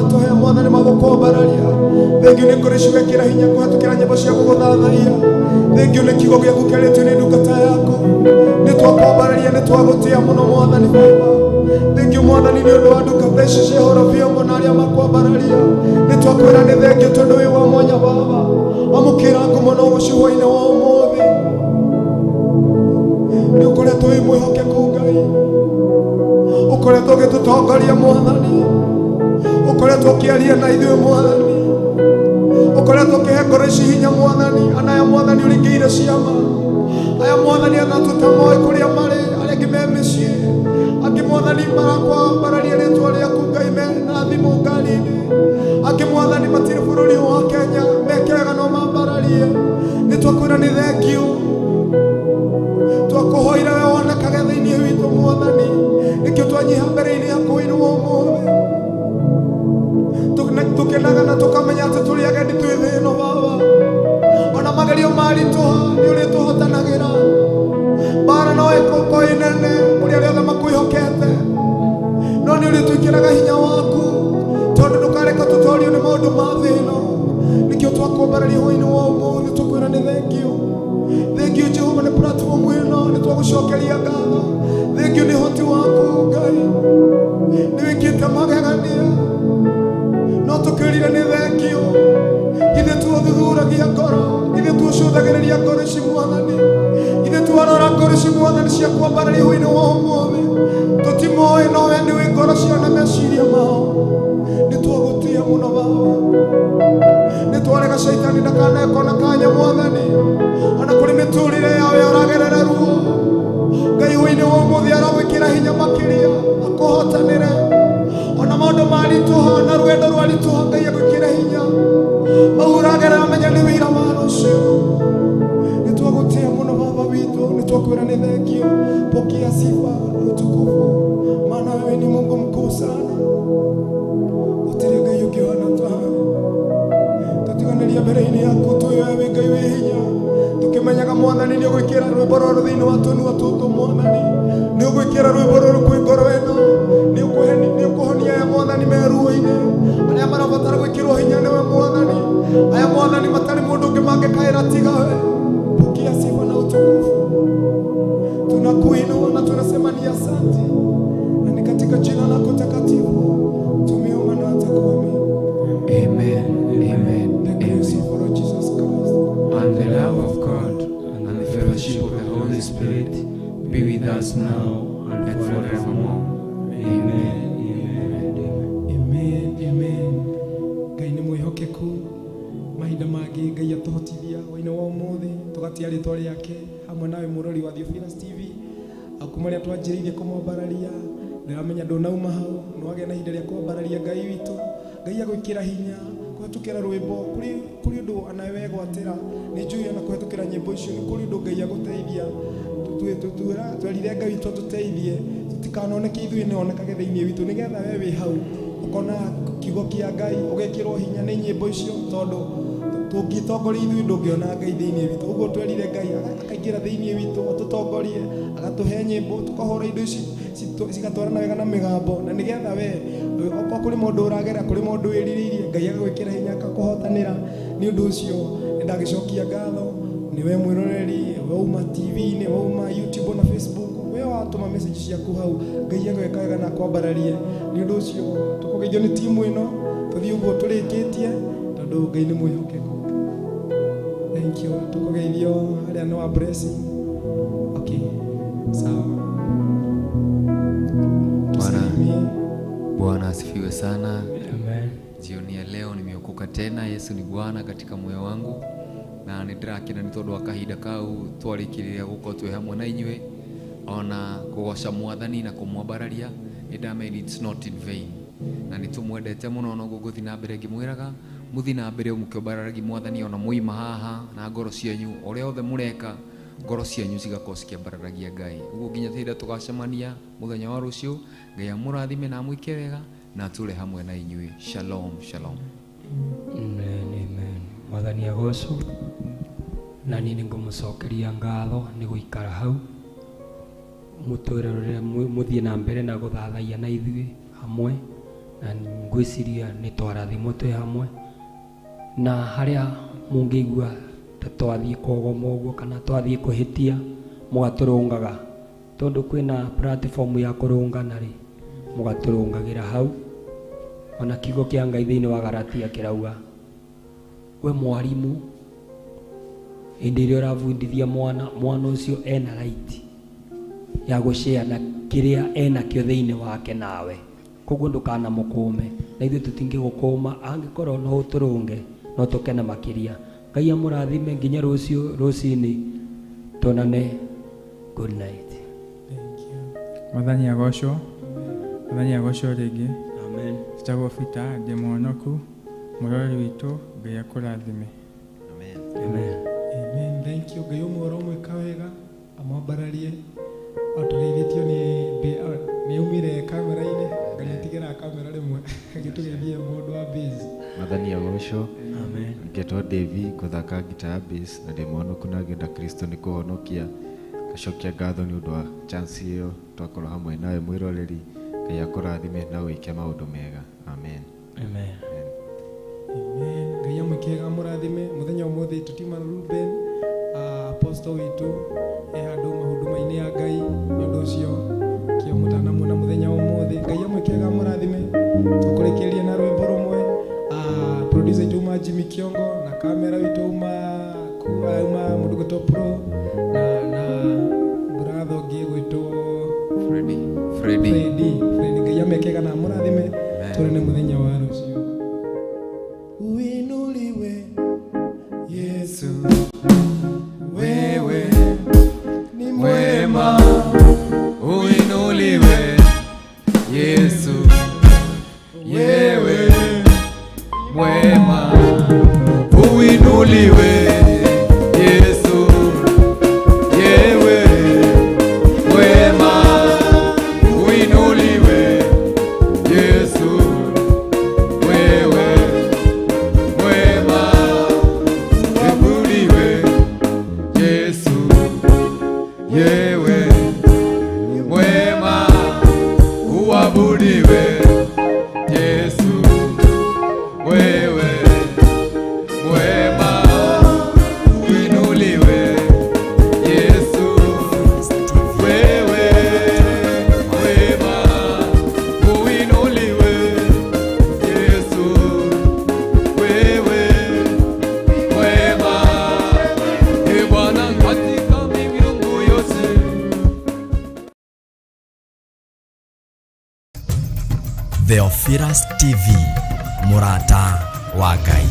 Watũhe Mwathani ma gũkwambararia. Thengiũ nĩ ngoro ici wekĩra hinya kũhetũkĩra nyĩmbo cia gũgũthathaia. Thengiũ nĩ kiugo gĩaku kĩarĩtio nĩ ndungata yaku. Nĩ twakwambararia, nĩ twagũtĩa mũno Mwathani Baba. Thengiũ Mwathani nĩ ũndũ wa ndungata ici cia Horobiombo na arĩa makwambararia. Nĩ twakwĩra nĩ thengiũ tondũ wĩ wa mwanya Baba. Amũkĩra ngumo na ũgoci hwaĩ-inĩ wa ũmũthĩ. Nĩ ũkoretwo wĩ mwĩhokeku Ngai, ũkoretwo ũgĩtũtongoria Mwathani, ũkoretwo ũkĩaria na ithuĩ Mwathani, ũkoretwo ũkĩhe ngoro ici hinya Mwathani. Anaya Mwathani ũringĩire ciama, aya Mwathani ana tũtamoĩ kũrĩa marĩ, arĩa angĩ me mĩciĩ, angĩ Mwathani marakwambararia rĩtwa rĩaku Ngai me na thimũ ngari-inĩ, angĩ Mwathani matirĩ bũrũri wa Kenya meke wega no mambararie. Nĩ twakwĩra nĩ thengiũ, twakũhoire we wonekage thĩinĩ witũ Mwathani, nĩkĩo twanyiha mbere-inĩ yaku hwaĩ-inĩ wa ũmũthĩ. Tũkenaga na tũkamenya atĩ tũrĩ agendi twĩ thĩ ĩno Baba. Ona magerio maritũha nĩ ũrĩtũhotanagĩra. Mbara no ĩkorwo ĩ nene kũrĩ arĩa othe makwĩhokete, no nĩ ũrĩtwĩkĩraga hinya waku tondũ ndũkareka tũtorio nĩ maũndũ ma thĩ ĩno. Nĩkĩo twakwambararia hwaĩ-inĩ wa ũmũthĩ, tũkwĩra nĩ thengiũ. Thengiũ Jehova nĩ platform ĩno, nĩ twagũcokeria ngatho. Thengiũ nĩ ũhoti waku Ngai, nĩ wĩkĩte magegania, no tũkwĩrire nĩ thengiũ. Ithuĩ tuothuthuragia ngoro, ithuĩ tuocũthagĩrĩria ngoro ici Mwathani, ithuĩ twarora ngoro ici Mwathani cia kwambararia hwaĩ-inĩ wa ũmũthĩ. Tũtimoĩ no we nĩũĩ ngoro ciao na meciria mao. Nĩ twagũtĩa mũno Baba, nĩ twarega caitani ndakanekona kanya Mwathani, ona kũrĩ mĩtũrĩre yao ũragerera ruo. Ngai hwaĩ-inĩ wa ũmũthĩ aragwĩkĩra hinya makĩria akũhotanĩre, ona maũndũ maritũha na rũgendo rwaritũha Ngai agwĩkĩre hinya mau ũragerera, menya nĩ wĩra wa rũciũ. Nĩ twagũtĩa mũno Baba witũ, nĩ twakwĩra nĩ thengiũ. Pokea sifa na utukufu, maana wewe ni Mungu mkuu sana. Gũtirĩ Ngai ũngĩhana tawe. Tũtiganĩria mbere-inĩ yaku twĩ wewe Ngai wĩ hinya, tũkĩmenyaga Mwathani nĩ ũgwĩkĩra rwĩmbo rũrũ thĩinĩ wa tũnua tũtũ Mwathani, nĩ ũgwĩkĩra rwĩmbo rũrũ kwĩ ngoro ĩno, nĩ ũkũhonia aya Mwathani me ruo-inĩ, arĩa marabatara gwĩkĩrwo hinya nĩwe Mwathani, aya Mwathani matarĩ mũndũ ũngĩ mangĩkaĩra tiga we. Pokea sifa na utukufu, tunakuinua na tunasema ni asante, na ni katika jina lako takatifu tumeomba na hata kuamini. Amen. Amen. The grace of our Lord Jesus Christ and the love of God and the fellowship of the Holy Spirit be with us now and forevermore. Amen. Amen. Amen. Amen. Ngai nĩ mwĩhokeku, mahinda mangĩ Ngai atũhotithia hwaĩ-inĩ wa ũmũthĩ tũgatia rĩtwa rĩake hamwe nawe mũrori wa Theophilus TV. Kuma rĩrĩa twanjĩrĩirie kũmwambararia, ndĩramenya ndũnauma hau, nĩwagĩa na ihinda rĩa kwambararia Ngai witũ. Ngai agwĩkĩra hinya kũhetũkĩra rwĩmbo, kũrĩ ũndũ anawe wegwatĩra. Nĩ njũĩ ona kũhetũkĩra nyĩmbo icio nĩ kũrĩ ũndũ Ngai agũteithia. Twerire Ngai witũ atũteithie tũtikanoneke ithuĩ nĩonekage thĩinĩ witũ, nĩgetha we wĩ hau ũkona kiugo kĩa Ngai ũgekĩrwo hinya nĩ nyĩmbo icio, tondũ tũngĩtongoria ithuĩ ndũngĩona Ngai thĩinĩ witũ. Ũguo twerire Ngai akaingĩra thĩinĩ witũ atũtongorie, agatũhe nyĩmbo, tũkahũra indo ici cigatwarana wega na mĩgambo, na nĩgetha we okorwo kũrĩ mũndũ ũragera, kũrĩ mũndũ wĩrirĩirie, Ngai agagwĩkĩra hinya akakũhotanĩra. Nĩ ũndũ ũcio nĩndagĩcokia ngatho nĩwe mwĩroreri, wauma TV-inĩ, wauma YouTube na Facebook, we watũma message ciaku hau, Ngai agwĩka wega na akwambararie. Nĩ ũndũ ũcio tũkũgeithio nĩ timu ĩno, tũthiĩ ũguo tũrĩkĩtie, tondũ Ngai nĩ mwĩhokeku. Thank you. Tũkũgeithio arĩa nĩ wa blessing. Okay, sawa. Bwana asifiwe sana. Amen. Jioni ya leo nimeokoka tena. Yesu ni Bwana katika moyo wangu, na nĩndĩrakena nĩ tondũ wa kahinda kau twarĩkĩrĩria gũkorwo twĩ hamwe na inyuĩ, ona kũgoca Mwathani na kũmwambararia. Nĩndamenya it's not in vain, na nĩtũmwendete mũno. Noguo ngũthiĩ na mbere ngĩmwĩraga mũthiĩ na mbere mũkĩambararagia Mwathani ona mwaima haha na ngoro cianyu, ũrĩa othe mũreka ngoro cianyu cigakorwo cikĩambararagia Ngai. Ũguo nginya hĩndĩ tũgacemania mũthenya wa rũciũ, Ngai amũrathime na amwĩke wega na atũre hamwe na inyuĩ. Shalom, shalom. Amen, amen. Mwathani agocwo. Na niĩ nĩngũmũcokeria ngatho nĩ gũikara hau mũtwĩrorere mũthiĩ na mbere na gũthathaiya na ithuĩ hamwe, Na ngwĩciria nĩ twarathimwo twĩ hamwe, na harĩa mũngĩigua ta twathiĩ kũgoma ũguo kana twathiĩ kũhĩtia, mũgatũrũngaga, tondũ kwĩna platform ya kũrũngana rĩ, mũgatũrũngagĩra hau. Ona kiugo kĩa Ngai thĩinĩ wa Galatia kĩrauga, we mwarimũ, hĩndĩ ĩrĩa ũrabundithia mwana, mwana ũcio ena right ya gũshare na kĩrĩa enakĩo thĩinĩ wake nawe, koguo ndũkanamũkũme, na ithuĩ tũtingĩgũkũma angĩkorwo no ũtũrũnge, no tũkene makĩria. Ngai amũrathime nginya rũciũ rũcinĩ, tuonane. Good night. Thank you. Mwathani agocwo. Mwathani agocwo rĩngĩ. Amen. Njĩtagwo Peter, ndĩ mũhonoku, mũrori witũ, Ngai akũrathime. Amen. Amen. Thank you. Ngai ũmwe ũromwĩka wega, amwambararie. Atũgeithĩtio nĩ aumire kamera-inĩ, Ngai atigĩra kamera rĩmwe agĩtũgeithie mũndũ wa bass. Mwathani agocwo. Amen. Ngetwo Davy, ngũthaka ngita ya bass na ndĩ mũhonoku na ngĩenda Kristo nĩ kũhonokia. Ngacokia ngatho nĩ ũndũ wa chance ĩyo twakorwo hamwe nawe mwĩroreri. Ngai akũrathime na wĩke maũndũ mega. Amen. Amen. Amen. Ngai amwĩke wega amũrathime. Mũthenya ũmũthĩ tũtiuma na Ruben, apostle witũ e handũ mahuduma-inĩ ya Ngai, nĩ ũndũ ũcio kĩo mũtanamuona mũthenya wa ũmũthĩ. Ngai amwĩke wega amũrathime. Tũkũrĩkĩrĩria na rwĩmbo rũmwe. Producer witũ uma Jimmy Kiongo na kamera witũ uma mũndũ gwĩtwo Pro na brother ũngĩ gwĩtwo Freddy. Freddy. Freddy. Freddy. Ngai amwĩke wega na amũrathime. Tuonane mũthenya wa rũciũ. Uinuliwe Yesu, wewe ni mwema, uinuliwe Yesu, wewe mwema, uinuliwe Yesu, yewe mwema, uinuliwe Yesu, wewe mwema, uinuliwe Yesu, yewe mwema, uabudiwe Yesu, wewe mwema, uinuliwe Yesu, wewe mwema, uinuliwe Yesu, wewe mwema, e Bwana katika miungu yote. Theophilus TV, mũrata wa Ngai.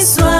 Jesu.